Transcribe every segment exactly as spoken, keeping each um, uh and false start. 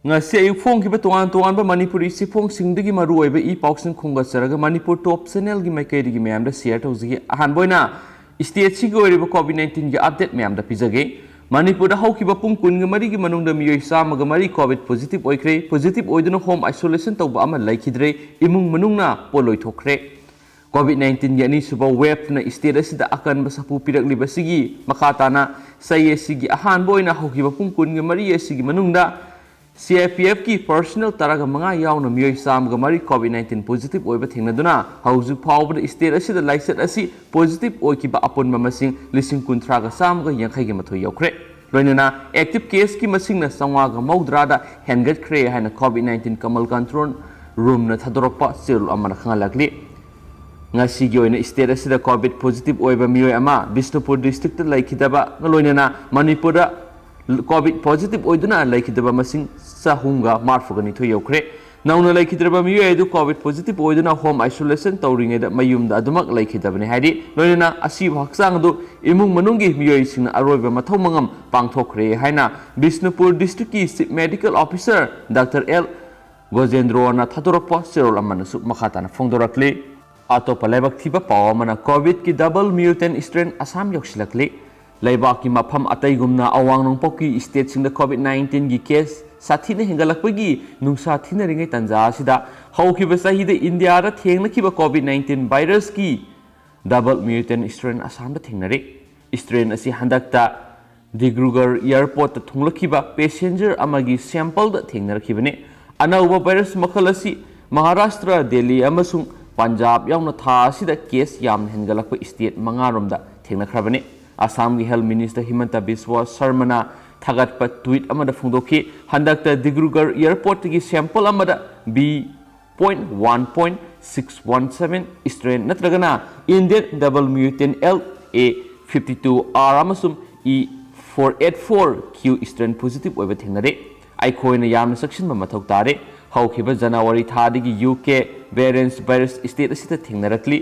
ꯉꯁꯤ ꯑꯌꯨꯛ ꯐꯣꯡꯈꯤꯕ ꯇꯣꯉꯥꯟ ꯇꯣꯉꯥꯟꯕ ꯃꯅꯤꯄꯨꯔꯤ ꯆꯦꯐꯣꯡꯁꯤꯡꯗꯒꯤ ꯃꯔꯨꯑꯣꯏꯕ ꯏ ꯄꯥꯎꯁꯤꯡ ꯈꯣꯝꯒꯠꯆꯔꯒ ꯃꯅꯤꯄꯨꯔ ꯇꯣꯞ ꯆꯦꯅꯦꯜꯒꯤ ꯃꯥꯏꯀꯩꯗꯒꯤ ꯃꯌꯥꯝꯗ ꯁꯤꯌꯔ ꯇꯧꯖꯒꯦ꯫ ꯑꯍꯥꯟꯕ ꯑꯣꯏꯅ ꯁ꯭ꯇꯦꯠꯁꯤꯒꯤ ꯑꯣꯏꯔꯤꯕ ꯀꯣꯚꯤꯗ ꯅꯥꯏꯟꯇꯤꯟꯒꯤ ꯑꯞꯗꯦꯠ ꯃꯌꯥꯝꯗ ꯄꯤꯖꯒꯦ꯫ ꯃꯅꯤꯄꯨꯔꯗ ꯍꯧꯈꯤꯕ ꯄꯨꯡ ꯀꯨꯟꯒ ꯃꯔꯤꯒꯤ ꯃꯅꯨꯡꯗ ꯃꯤꯑꯣꯏ ꯆꯥꯝꯃꯒ ꯃꯔꯤ ꯀꯣꯚꯤꯗ ꯄꯣꯖꯤꯇꯤꯚ ꯑꯣꯏꯈ꯭ꯔꯦ꯫ ꯄꯣꯖꯤꯇꯤꯚ ꯑꯣꯏꯗꯨꯅ ꯍꯣꯝ ꯑꯥꯏꯁꯣꯂꯦꯁꯟ ꯇꯧꯕ ꯑꯃ ꯂꯩꯈꯤꯗ꯭ꯔꯦ꯫ ꯏꯃꯨꯡ ꯃꯅꯨꯡꯅ ꯄꯣꯠꯂꯣꯏꯊꯣꯛꯈ꯭ꯔꯦ꯫ ꯀꯣꯚꯤꯗ ꯅꯥꯏꯟꯇꯤꯟꯒꯤ ꯑꯅꯤꯁꯨꯕ ꯋꯦꯚꯅ ꯁ꯭ꯇꯦꯠ ꯑꯁꯤꯗ ꯑꯀꯟꯕ ꯁꯥꯐꯨ ꯄꯤꯔꯛꯂꯤꯕꯁꯤꯒꯤ ꯃꯈꯥ ꯇꯥꯅ ꯆꯍꯤ ꯑꯁꯤꯒꯤ ꯑꯍꯥꯟꯕ ꯑꯣꯏꯅ ꯍꯧꯈꯤꯕ ꯄꯨꯡ ꯀꯨꯟꯒ ꯃꯔꯤ ꯑꯁꯤꯒꯤ ꯃꯅꯨꯡꯗ ꯁꯤ ꯑꯥꯏ ꯄꯤ ꯑꯦꯐꯀꯤ ꯄꯔꯁꯅꯦꯜ ꯇꯔꯥꯒ ꯃꯉꯥ ꯌꯥꯎꯅ ꯃꯤꯑꯣꯏ ꯆꯥꯝꯃꯒ ꯃꯔꯤ ꯀꯣꯚꯤꯗ ꯅꯥꯏꯟꯇꯤꯟ ꯄꯣꯖꯤꯇꯤꯚ ꯑꯣꯏꯕ ꯊꯦꯡꯅꯗꯨꯅ ꯍꯧꯖꯤꯛ ꯐꯥꯎꯕꯗ ꯁ꯭ꯇꯦꯠ ꯑꯁꯤꯗ ꯂꯥꯏꯆꯠ ꯑꯁꯤ ꯄꯣꯖꯤꯇꯤꯚ ꯑꯣꯏꯈꯤꯕ ꯑꯄꯨꯟꯕ ꯃꯁꯤꯡ ꯂꯤꯁꯤꯡ ꯀꯨꯟꯊ꯭ꯔꯥꯒ ꯆꯥꯝꯃꯒ ꯌꯥꯡꯈꯩꯒ ꯃꯥꯊꯣꯏ ꯌꯧꯈ꯭ꯔꯦ꯫ ꯂꯣꯏꯅꯅ ꯑꯦꯛꯇꯤꯚ ꯀꯦꯁꯀꯤ ꯃꯁꯤꯡꯅ ꯆꯥꯝꯃꯉꯥꯒ ꯃꯧꯗ꯭ꯔꯥꯗ ꯍꯦꯟꯒꯠꯈ꯭ꯔꯦ ꯍꯥꯏꯅ ꯀꯣꯚꯤꯗ ꯅꯥꯏꯟꯇꯤꯟ ꯀꯃꯜ ꯀꯟꯇ꯭ꯔꯣꯜ ꯔꯨꯝꯅ ꯊꯥꯗꯣꯔꯛꯄ ꯆꯦꯔꯣꯜ ꯑꯃꯅ ꯈꯪꯍꯜꯂꯛꯂꯤ꯫ ꯉꯁꯤꯒꯤ ꯑꯣꯏꯅ ꯁ꯭ꯇꯦꯠ ꯑꯁꯤꯗ ꯀꯣꯚꯤꯗ ꯄꯣꯖꯤꯇꯤꯚ ꯑꯣꯏꯕ ꯃꯤꯑꯣꯏ ꯑꯃ ꯕꯤꯁꯅꯨꯄꯨꯔ ꯗꯤꯁꯇ꯭ꯔꯤꯛꯇ ꯂꯩꯈꯤꯗꯕꯒ ꯂꯣꯏꯅꯅ ꯃꯅꯤꯄꯨꯔꯗ ꯀꯣꯚꯤꯗ ꯄꯣꯖꯤꯇꯤꯚ ꯑꯣꯏꯗꯨꯅ ꯂꯩꯈꯤꯗꯕ ꯃꯁꯤꯡ ꯆꯍꯨꯝꯒ ꯃꯔꯤꯐꯨꯒ ꯅꯤꯊꯣꯏ ꯌꯧꯈ꯭ꯔꯦ꯫ ꯅꯧꯅ ꯂꯩꯈꯤꯗ꯭ꯔꯕ ꯃꯤꯑꯣꯏ ꯑꯗꯨ ꯀꯣꯚꯤꯗ ꯄꯣꯖꯤꯇꯤꯚ ꯑꯣꯏꯗꯨꯅ ꯍꯣꯝ ꯑꯥꯏꯁꯣꯂꯦꯁꯟ ꯇꯧꯔꯤꯉꯩꯗ ꯃꯌꯨꯝꯗ ꯑꯗꯨꯃꯛ ꯂꯩꯈꯤꯗꯕꯅꯤ ꯍꯥꯏꯔꯤ꯫ ꯂꯣꯏꯅꯅ ꯑꯁꯤꯕ ꯍꯛꯆꯥꯡ ꯑꯗꯨ ꯏꯃꯨꯡ ꯃꯅꯨꯡꯒꯤ ꯃꯤꯑꯣꯏꯁꯤꯡꯅ ꯑꯔꯣꯏꯕ ꯃꯊꯧ ꯃꯉꯝ ꯄꯥꯡꯊꯣꯛꯈ꯭ꯔꯦ ꯍꯥꯏꯅ ꯕꯤꯁꯅꯨꯄꯨꯔ ꯗꯤꯁꯇ꯭ꯔꯤꯛꯀꯤ chief medical officer doctor L ꯒꯣꯖꯦꯟꯗ꯭ꯔꯣꯅ ꯊꯥꯗꯣꯔꯛꯄ ꯆꯦꯔꯣꯜ ꯑꯃꯅꯁꯨ ꯃꯈꯥ ꯇꯥꯅ ꯐꯣꯡꯗꯣꯔꯛꯂꯤ꯫ ꯑꯇꯣꯞꯄ ꯂꯥꯏꯕꯛ ꯊꯤꯕ ꯄꯥꯎ ꯑꯃꯅ ꯀꯣꯚꯤꯗꯀꯤ ꯗꯕꯜ ꯃ꯭ꯌꯨꯇꯦꯟ ꯁ꯭ꯇ꯭ꯔꯦꯟ ꯑꯁꯥꯝ ꯌꯧꯁꯤꯜꯂꯛꯂꯤ꯫ ꯂꯩꯕꯥꯛꯀꯤ ꯃꯐꯝ ꯑꯇꯩꯒꯨꯝꯅ ꯑꯋꯥꯡ ꯅꯣꯡꯄꯣꯛꯀꯤ ꯁ꯭ꯇꯦꯠꯁꯤꯡꯗ ꯀꯣꯚꯤꯗ ꯅꯥꯏꯟꯇꯤꯟꯒꯤ ꯀꯦꯁ ꯁꯥꯊꯤꯅ ꯍꯦꯟꯒꯠꯂꯛꯄꯒꯤ ꯅꯨꯡꯁꯥ ꯊꯤꯅꯔꯤꯉꯩ ꯇꯥꯟꯖꯥ ꯑꯁꯤꯗ ꯍꯧꯈꯤꯕ ꯆꯍꯤꯗ ꯏꯟꯗꯤꯌꯥꯗ ꯊꯦꯡꯅꯈꯤꯕ ꯀꯣꯚꯤꯗ ꯅꯥꯏꯟꯇꯤꯟ ꯚꯥꯏꯔꯁꯀꯤ ꯗꯕꯜ ꯃ꯭ꯌꯨꯇꯦꯟ ꯁ꯭ꯇ꯭ꯔꯦꯟ ꯑꯁꯥꯝꯗ ꯊꯦꯡꯅꯔꯦ꯫ ꯁ꯭ꯇ꯭ꯔꯦꯟ ꯑꯁꯤ ꯍꯟꯗꯛꯇ ꯗꯤꯕ꯭ꯔꯨꯒꯔ ꯑꯦꯌꯔꯄꯣꯔꯠꯇ ꯊꯨꯡꯂꯛꯈꯤꯕ ꯄꯦꯁꯦꯟꯖꯔ ꯑꯃꯒꯤ ꯁꯦꯝꯄꯜꯗ ꯊꯦꯡꯅꯔꯛꯈꯤꯕꯅꯤ꯫ ꯑꯅꯧꯕ ꯚꯥꯏꯔꯁ ꯃꯈꯜ ꯑꯁꯤ ꯃꯍꯥꯔꯥꯁꯇ꯭ꯔ, ꯗꯦꯜꯂꯤ ꯑꯃꯁꯨꯡ ꯄꯟꯖꯥꯕ ꯌꯥꯎꯅ ꯊꯥ ꯑꯁꯤꯗ ꯀꯦꯁ ꯌꯥꯝꯅ ꯍꯦꯟꯒꯠꯂꯛꯄ ꯁ꯭ꯇꯦꯠ ꯃꯉꯥꯔꯣꯝꯗ ꯊꯦꯡꯅꯈ꯭ꯔꯕꯅꯤ꯫ ꯑꯁꯥꯝꯒꯤ ꯍꯦꯜꯊ ꯃꯤꯅꯤꯁꯇꯔ ꯍꯤꯃꯟꯇ ꯕꯤꯁꯋ ꯁꯔꯃꯅ ꯊꯥꯒꯠꯄ ꯇ꯭ꯋꯤꯠ ꯑꯃꯗ ꯐꯣꯡꯗꯣꯛꯈꯤ, ꯍꯟꯗꯛꯇ ꯗꯤꯕ꯭ꯔꯨꯒꯔ ꯑꯦꯌꯔꯄꯣꯔꯠꯇꯒꯤ ꯁꯦꯝꯄꯜ ꯑꯃꯗ B point one point six one seven strain ꯅꯠꯇ꯭ꯔꯒꯅ Indian double mutant L A fifty two R ꯑꯃꯁꯨꯡ E four eight four Q strain positive ꯑꯣꯏꯕ ꯊꯦꯡꯅꯔꯦ꯫ ꯑꯩꯈꯣꯏꯅ ꯌꯥꯝꯅ ꯆꯦꯛꯁꯤꯟꯕ ꯃꯊꯧ ꯇꯥꯔꯦ꯫ ꯍꯧꯈꯤꯕ ꯖꯅꯋꯥꯔꯤ ꯊꯥꯗꯒꯤ U K variant virus state ꯑꯁꯤꯗ ꯊꯦꯡꯅꯔꯛꯂꯤ꯫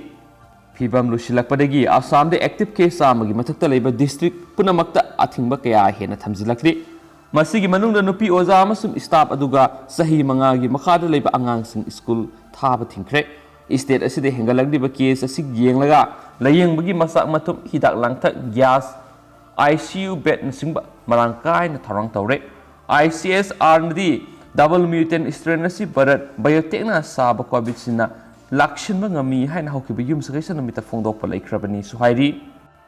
ꯐꯤꯚꯝ ꯂꯨꯁꯤꯜꯂꯛꯄꯗꯒꯤ ꯑꯁꯥꯝꯗ ꯑꯦꯛꯇꯤꯚ ꯀꯦꯁ ꯆꯥꯝꯃꯒꯤ ꯃꯊꯛꯇ ꯂꯩꯕ ꯗꯤꯁꯇ꯭ꯔꯤꯛ ꯄꯨꯝꯅꯃꯛꯇ ꯑꯊꯤꯡꯕ ꯀꯌꯥ ꯍꯦꯟꯅ ꯊꯝꯖꯤꯜꯂꯛꯂꯤ꯫ ꯃꯁꯤꯒꯤ ꯃꯅꯨꯡꯗ ꯅꯨꯄꯤ ꯑꯣꯖꯥ ꯑꯃꯁꯨꯡ staff ꯑꯗꯨꯒ ꯆꯍꯤ ꯃꯉꯥꯒꯤ ꯃꯈꯥꯗ ꯂꯩꯕ ꯑꯉꯥꯡꯁꯤꯡ ꯁ꯭ꯀꯨꯜ ꯊꯥꯕ ꯊꯤꯡꯈ꯭ꯔꯦ꯫ State ꯑꯁꯤꯗ ꯍꯦꯟꯒꯠꯂꯛꯂꯤꯕ case ꯑꯁꯤ ꯌꯦꯡꯂꯒ ꯂꯥꯏꯌꯦꯡꯕꯒꯤ ꯃꯆꯥꯛ ꯃꯊꯨꯝ, ꯍꯤꯗꯥꯛ ꯂꯥꯡꯊꯛ, gas, ICU bedꯅꯆꯤꯡꯕ ꯃꯔꯥꯡ ꯀꯥꯏꯅ ꯊꯧꯔꯥꯡ ꯇꯧꯔꯦ꯫ ICSRꯅꯗꯤ double mutant strain ꯑꯁꯤ Bharat Biotechꯅ ꯁꯥꯕ Covisshieldꯅ ꯂꯥꯛꯁꯤꯟꯕ ꯉꯝꯃꯤ ꯍꯥꯏꯅ ꯍꯧꯈꯤꯕ ꯌꯨꯝꯁꯀꯩꯁ ꯅꯨꯃꯤꯠꯇ ꯐꯣꯡꯗꯣꯛꯄ ꯂꯩꯈ꯭ꯔꯕꯅꯤ ꯍꯥꯏꯔꯤ꯫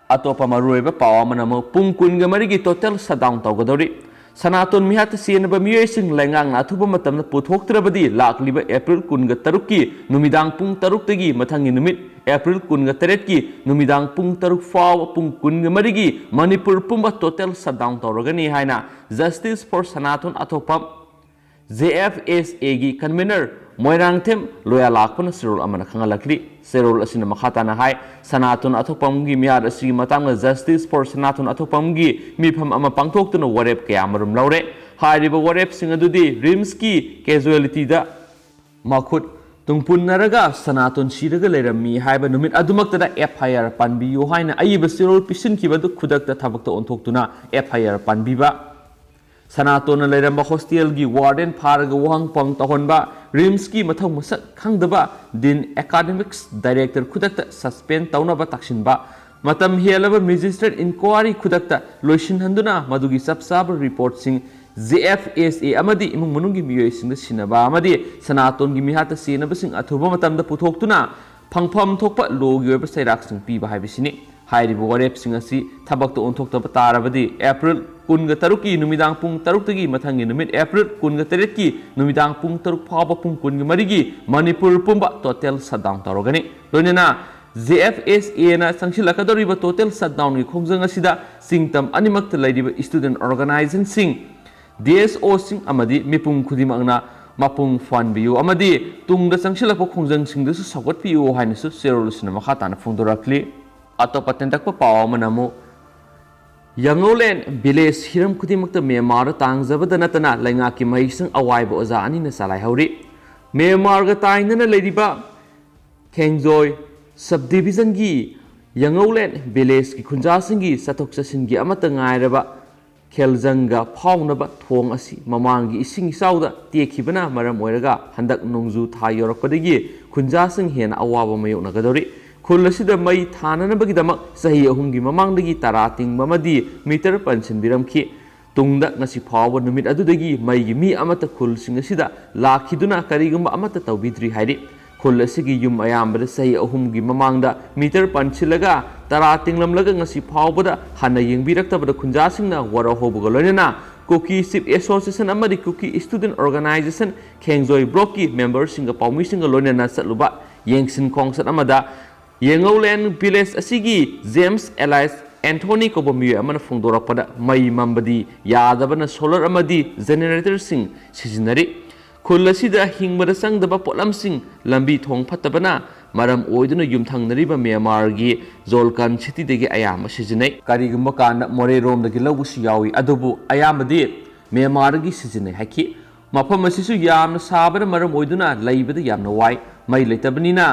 ꯑꯇꯣꯞꯄ ꯃꯔꯨꯑꯣꯏꯕ ꯄꯥꯎ ꯑꯃꯅ ꯑꯃꯨꯛ ꯄꯨꯡ ꯀꯨꯟꯒ ꯃꯔꯤꯒꯤ total shutdown ꯇꯧꯒꯗꯧꯔꯤ꯫ ꯁꯅꯥꯇꯣꯟ ꯃꯤꯍꯥꯠꯇ ꯆꯦꯟꯅꯕ ꯃꯤꯑꯣꯏꯁꯤꯡ ꯂꯩꯉꯥꯛꯅ ꯑꯊꯨꯕ ꯃꯇꯝꯗ ꯄꯨꯊꯣꯛꯇ꯭ꯔꯕꯗꯤ ꯂꯥꯛꯂꯤꯕ April ꯀꯨꯟꯒ ꯇꯔꯨꯛꯀꯤ ꯅꯨꯃꯤꯗꯥꯡ ꯄꯨꯡ ꯇꯔꯨꯛꯇꯒꯤ ꯃꯊꯪꯒꯤ ꯅꯨꯃꯤꯠ April ꯀꯨꯟꯒ ꯇꯔꯦꯠꯀꯤ ꯅꯨꯃꯤꯗꯥꯡ ꯄꯨꯡ ꯇꯔꯨꯛ ꯐꯥꯎꯕ ꯄꯨꯡ ꯀꯨꯟꯒ ꯃꯔꯤꯒꯤ ꯃꯅꯤꯄꯨꯔ ꯄꯨꯝꯕ total shutdown ꯇꯧꯔꯒꯅꯤ ꯍꯥꯏꯅ Justice for ꯁꯅꯥꯇꯣꯟ ꯑꯊꯣꯛꯄꯝ, JFSAꯒꯤ convener ꯃꯣꯏꯔꯥꯡꯊꯦꯝ ꯂꯣꯌꯥꯂꯥꯛꯄꯅ ꯆꯦꯔꯣꯜ ꯑꯃꯅ ꯈꯪꯍꯜꯂꯛꯂꯤ꯫ ꯆꯦꯔꯣꯜ ꯑꯁꯤꯅ ꯃꯈꯥ ꯇꯥꯅ ꯍꯥꯏ, ꯁꯅꯥꯇꯣꯟ ꯑꯊꯣꯛꯄꯝꯒꯤ ꯃꯤꯍꯥꯠ ꯑꯁꯤꯒꯤ ꯃꯇꯥꯡꯗ Justice for ꯁꯅꯥꯇꯣꯟ ꯑꯊꯣꯛꯄꯝꯒꯤ ꯃꯤꯐꯝ ꯑꯃ ꯄꯥꯡꯊꯣꯛꯇꯨꯅ ꯋꯥꯔꯦꯞ ꯀꯌꯥ ꯑꯃꯔꯣꯝ ꯂꯧꯔꯦ꯫ ꯍꯥꯏꯔꯤꯕ ꯋꯥꯔꯦꯞꯁꯤꯡ ꯑꯗꯨꯗꯤ RIMSꯀꯤ casualtyꯗ ꯃꯈꯨꯠ ꯇꯨꯡꯄꯨꯟꯅꯔꯒ ꯁꯅꯥꯇꯣꯟ ꯁꯤꯔꯒ ꯂꯩꯔꯝꯃꯤ ꯍꯥꯏꯕ ꯅꯨꯃꯤꯠ ꯑꯗꯨꯃꯛꯇꯗ FIR ꯄꯥꯟꯕꯤꯌꯨ ꯍꯥꯏꯅ ꯑꯏꯕ ꯆꯦꯔꯣꯜ ꯄꯤꯁꯤꯟꯈꯤꯕ ꯑꯗꯨ ꯈꯨꯗꯛꯇ ꯊꯕꯛꯇ ꯑꯣꯟꯊꯣꯛꯇꯨꯅ FIR ꯄꯥꯟꯕꯤꯕ, ꯁꯅꯥꯇꯣꯟꯅ ꯂꯩꯔꯝꯕ hostelꯒꯤ warden ꯐꯥꯔꯒ ꯋꯥꯍꯪ ꯄꯥꯎ ꯇꯧꯍꯟꯕ, RIMSꯀꯤ ꯃꯊꯧ ꯃꯁꯛ ꯈꯪꯗꯕ Dean Academics Director ꯈꯨꯗꯛꯇ suspend ꯇꯧꯅꯕ ꯇꯥꯛꯁꯤꯟꯕ, ꯃꯇꯝ ꯍꯦꯜꯂꯕ magistrate inquiry ꯈꯨꯗꯛꯇ ꯂꯣꯏꯁꯤꯟꯍꯟꯗꯨꯅ ꯃꯗꯨꯒꯤ ꯆꯞ ꯆꯥꯕ reportꯁꯤꯡ JFSA ꯑꯃꯗꯤ ꯏꯃꯨꯡ ꯃꯅꯨꯡꯒꯤ ꯃꯤꯑꯣꯏꯁꯤꯡꯗ ꯁꯤꯟꯅꯕ ꯑꯃꯗꯤ ꯁꯅꯥꯇꯣꯟꯒꯤ ꯃꯤꯍꯥꯠꯇ ꯆꯦꯟꯅꯕꯁꯤꯡ ꯑꯊꯨꯕ ꯃꯇꯝꯗ ꯄꯨꯊꯣꯛꯇꯨꯅ ꯐꯪꯐꯝ ꯊꯣꯛꯄ lawꯒꯤ ꯑꯣꯏꯕ ꯆꯩꯔꯥꯛꯁꯤꯡ ꯄꯤꯕ ꯍꯥꯏꯕꯁꯤꯅꯤ꯫ ꯍꯥꯏꯔꯤꯕ ꯋꯥꯔꯦꯞꯁꯤꯡ ꯑꯁꯤ ꯊꯕꯛꯇ ꯑꯣꯟꯊꯣꯛꯇꯕ ꯇꯥꯔꯕꯗꯤ April ꯀꯨꯟꯒ ꯇꯔꯨꯛꯀꯤ ꯅꯨꯃꯤꯗꯥꯡ ꯄꯨꯡ ꯇꯔꯨꯛꯇꯒꯤ ꯃꯊꯪꯒꯤ ꯅꯨꯃꯤꯠ April ꯀꯨꯟꯒ ꯇꯔꯦꯠꯀꯤ ꯅꯨꯃꯤꯗꯥꯡ ꯄꯨꯡ ꯇꯔꯨꯛ ꯐꯥꯎꯕ ꯄꯨꯡ ꯀꯨꯟꯒ ꯃꯔꯤꯒꯤ ꯃꯅꯤꯄꯨꯔ ꯄꯨꯝꯕ total shutdown ꯇꯧꯔꯒꯅꯤ꯫ ꯂꯣꯏꯅꯅ JFSAꯅ ꯆꯪꯁꯤꯜꯂꯛꯀꯗꯧꯔꯤꯕ total shutdownꯒꯤ ꯈꯣꯡꯖꯪ ꯑꯁꯤꯗ ꯆꯤꯡꯇꯝ ꯑꯅꯤꯃꯛꯇ ꯂꯩꯔꯤꯕ student organizationꯁꯤꯡ, DSOꯁꯤꯡ ꯑꯃꯗꯤ ꯃꯤꯄꯨꯝ ꯈꯨꯗꯤꯡꯃꯛꯅ ꯃꯄꯨꯡ ꯐꯥꯍꯟꯕꯤꯌꯨ ꯑꯃꯗꯤ ꯇꯨꯡꯗ ꯆꯪꯁꯤꯜꯂꯛꯄ ꯈꯣꯡꯖꯪꯁꯤꯡꯗꯁꯨ ꯁꯧꯒꯠꯄꯤꯌꯨ ꯍꯥꯏꯅꯁꯨ ꯆꯦꯔꯣꯜ ꯑꯁꯤꯅ ꯃꯈꯥ ꯇꯥꯅ ꯐꯣꯡꯗꯣꯔꯛꯂꯤ꯫ ꯑꯇꯣꯞꯄ ꯇꯦꯟꯇꯛꯄ ꯄꯥꯎ ꯑꯃꯅ ꯑꯃꯨꯛ ꯌꯥꯉꯧꯂꯦꯟ village ꯍꯤꯔꯝ ꯈꯨꯗꯤꯡꯃꯛꯇ ꯃ꯭ꯌꯥꯟꯃꯥꯔꯗ ꯇꯥꯡꯖꯕꯗ ꯅꯠꯇꯅ ꯂꯩꯉꯥꯛꯀꯤ ꯃꯍꯩꯁꯪ ꯑꯋꯥꯏꯕ ꯑꯣꯖꯥ ꯑꯅꯤꯅ ꯆꯂꯥꯏꯍꯧꯔꯤ꯫ ꯃ꯭ꯌꯥꯟꯃꯥꯔꯒ ꯇꯥꯏꯅꯅ ꯂꯩꯔꯤꯕ ꯈꯦꯡꯖꯣꯏ subdivisionꯒꯤ ꯌꯥꯉꯧꯂꯦꯟ villageꯀꯤ ꯈꯨꯟꯖꯥꯁꯤꯡꯒꯤ ꯆꯠꯊꯣꯛ ꯆꯠꯁꯤꯟꯒꯤ ꯑꯃꯠꯇ ꯉꯥꯏꯔꯕ ꯈꯦꯜꯖꯪꯒ ꯐꯥꯎꯅꯕ ꯊꯣꯡ ꯑꯁꯤ ꯃꯃꯥꯡꯒꯤ ꯏꯁꯤꯡ ꯏꯆꯥꯎꯗ ꯇꯦꯛꯈꯤꯕꯅ ꯃꯔꯝ ꯑꯣꯏꯔꯒ ꯍꯟꯗꯛ ꯅꯣꯡꯖꯨ ꯊꯥ ꯌꯧꯔꯛꯄꯗꯒꯤ ꯈꯨꯟꯖꯥꯁꯤꯡ ꯍꯦꯟꯅ ꯑꯋꯥꯕ ꯃꯥꯌꯣꯛꯅꯒꯗꯧꯔꯤ꯫ ꯈꯨꯜ ꯑꯁꯤꯗ ꯃꯩ ꯊꯥꯅꯅꯕꯒꯤꯗꯃꯛ ꯆꯍꯤ ꯑꯍꯨꯝꯒꯤ ꯃꯃꯥꯡꯗꯒꯤ ꯇꯔꯥ ꯇꯤꯡꯕ ꯑꯃꯗꯤ ꯃꯤꯇꯔ ꯄꯟꯁꯤꯟꯕꯤꯔꯝꯈꯤ꯫ ꯇꯨꯡꯗ ꯉꯁꯤ ꯐꯥꯎꯕ ꯅꯨꯃꯤꯠ ꯑꯗꯨꯗꯒꯤ ꯃꯩꯒꯤ ꯃꯤ ꯑꯃꯠꯇ ꯈꯨꯜꯁꯤꯡ ꯑꯁꯤꯗ ꯂꯥꯛꯈꯤꯗꯨꯅ ꯀꯔꯤꯒꯨꯝꯕ ꯑꯃꯠꯇ ꯇꯧꯕꯤꯗ꯭ꯔꯤ ꯍꯥꯏꯔꯤ꯫ ꯈꯨꯜ ꯑꯁꯤꯒꯤ ꯌꯨꯝ ꯑꯌꯥꯝꯕꯗ ꯆꯍꯤ ꯑꯍꯨꯝꯒꯤ ꯃꯃꯥꯡꯗ ꯃꯤꯇꯔ ꯄꯟꯁꯤꯜꯂꯒ ꯇꯔꯥ ꯇꯤꯡꯂꯝꯂꯒ ꯉꯁꯤ ꯐꯥꯎꯕꯗ ꯍꯟꯅ ꯌꯦꯡꯕꯤꯔꯛꯇꯕꯗ ꯈꯨꯟꯖꯥꯁꯤꯡꯅ ꯋꯥꯔꯧꯍꯧꯕꯒ ꯂꯣꯏꯅꯅ ꯀꯨꯀꯤ ꯆꯤꯐ ꯑꯦꯁꯣꯁꯤꯌꯦꯁꯟ ꯑꯃꯗꯤ ꯀꯨꯀꯤ ꯁ꯭ꯇꯨꯗꯦꯟꯠ ꯑꯣꯔꯒꯅꯥꯏꯖꯦꯁꯟ ꯈꯦꯡꯖꯣꯏ ꯕ꯭ꯂꯣꯛꯀꯤ ꯃꯦꯝꯕꯔꯁꯤꯡꯒ ꯄꯥꯎꯃꯤꯁꯤꯡꯒ ꯂꯣꯏꯅꯅ ꯆꯠꯂꯨꯕ ꯌꯦꯡꯁꯤꯟ ꯈꯣꯡꯆꯠ ꯑꯃꯗ ꯌꯦꯡꯉꯧꯂꯦꯟ ꯚꯤꯂꯦꯖ ꯑꯁꯤꯒꯤ ꯖꯦꯝꯁ ꯑꯦꯂꯥꯏꯁ ꯑꯦꯟꯊꯣꯅꯤ ꯀꯧꯕ ꯃꯤꯑꯣꯏ ꯑꯃꯅ ꯐꯣꯡꯗꯣꯔꯛꯄꯗ ꯃꯩ ꯃꯝꯕꯗꯤ ꯌꯥꯗꯕꯅ ꯁꯣꯂꯔ ꯑꯃꯗꯤ ꯖꯦꯅꯦꯔꯦꯇꯔꯁꯤꯡ ꯁꯤꯖꯤꯟꯅꯔꯤ꯫ ꯈꯨꯜ ꯑꯁꯤꯗ ꯍꯤꯡꯕꯗ ꯆꯪꯗꯕ ꯄꯣꯠꯂꯝꯁꯤꯡ ꯂꯝꯕꯤ ꯊꯣꯡ ꯐꯠꯇꯕꯅ ꯃꯔꯝ ꯑꯣꯏꯗꯨꯅ ꯌꯨꯝꯊꯪꯅꯔꯤꯕ ꯃ꯭ꯌꯥꯟꯃꯥꯔꯒꯤ ꯖꯣꯜꯀꯥꯟ ꯁꯤꯇꯤꯗꯒꯤ ꯑꯌꯥꯝꯕ ꯁꯤꯖꯤꯟꯅꯩ꯫ ꯀꯔꯤꯒꯨꯝꯕ ꯀꯥꯟꯗ ꯃꯣꯔꯦꯔꯣꯝꯗꯒꯤ ꯂꯧꯕꯁꯨ ꯌꯥꯎꯏ, ꯑꯗꯨꯕꯨ ꯑꯌꯥꯝꯕꯗꯤ ꯃ꯭ꯌꯥꯟꯃꯥꯔꯗꯒꯤ ꯁꯤꯖꯤꯟꯅꯩ ꯍꯥꯏꯈꯤ꯫ ꯃꯐꯝ ꯑꯁꯤꯁꯨ ꯌꯥꯝꯅ ꯁꯥꯕꯅ ꯃꯔꯝ ꯑꯣꯏꯗꯨꯅ ꯂꯩꯕꯗ ꯌꯥꯝꯅ ꯋꯥꯏ꯫ ꯃꯩ ꯂꯩꯇꯕꯅꯤꯅ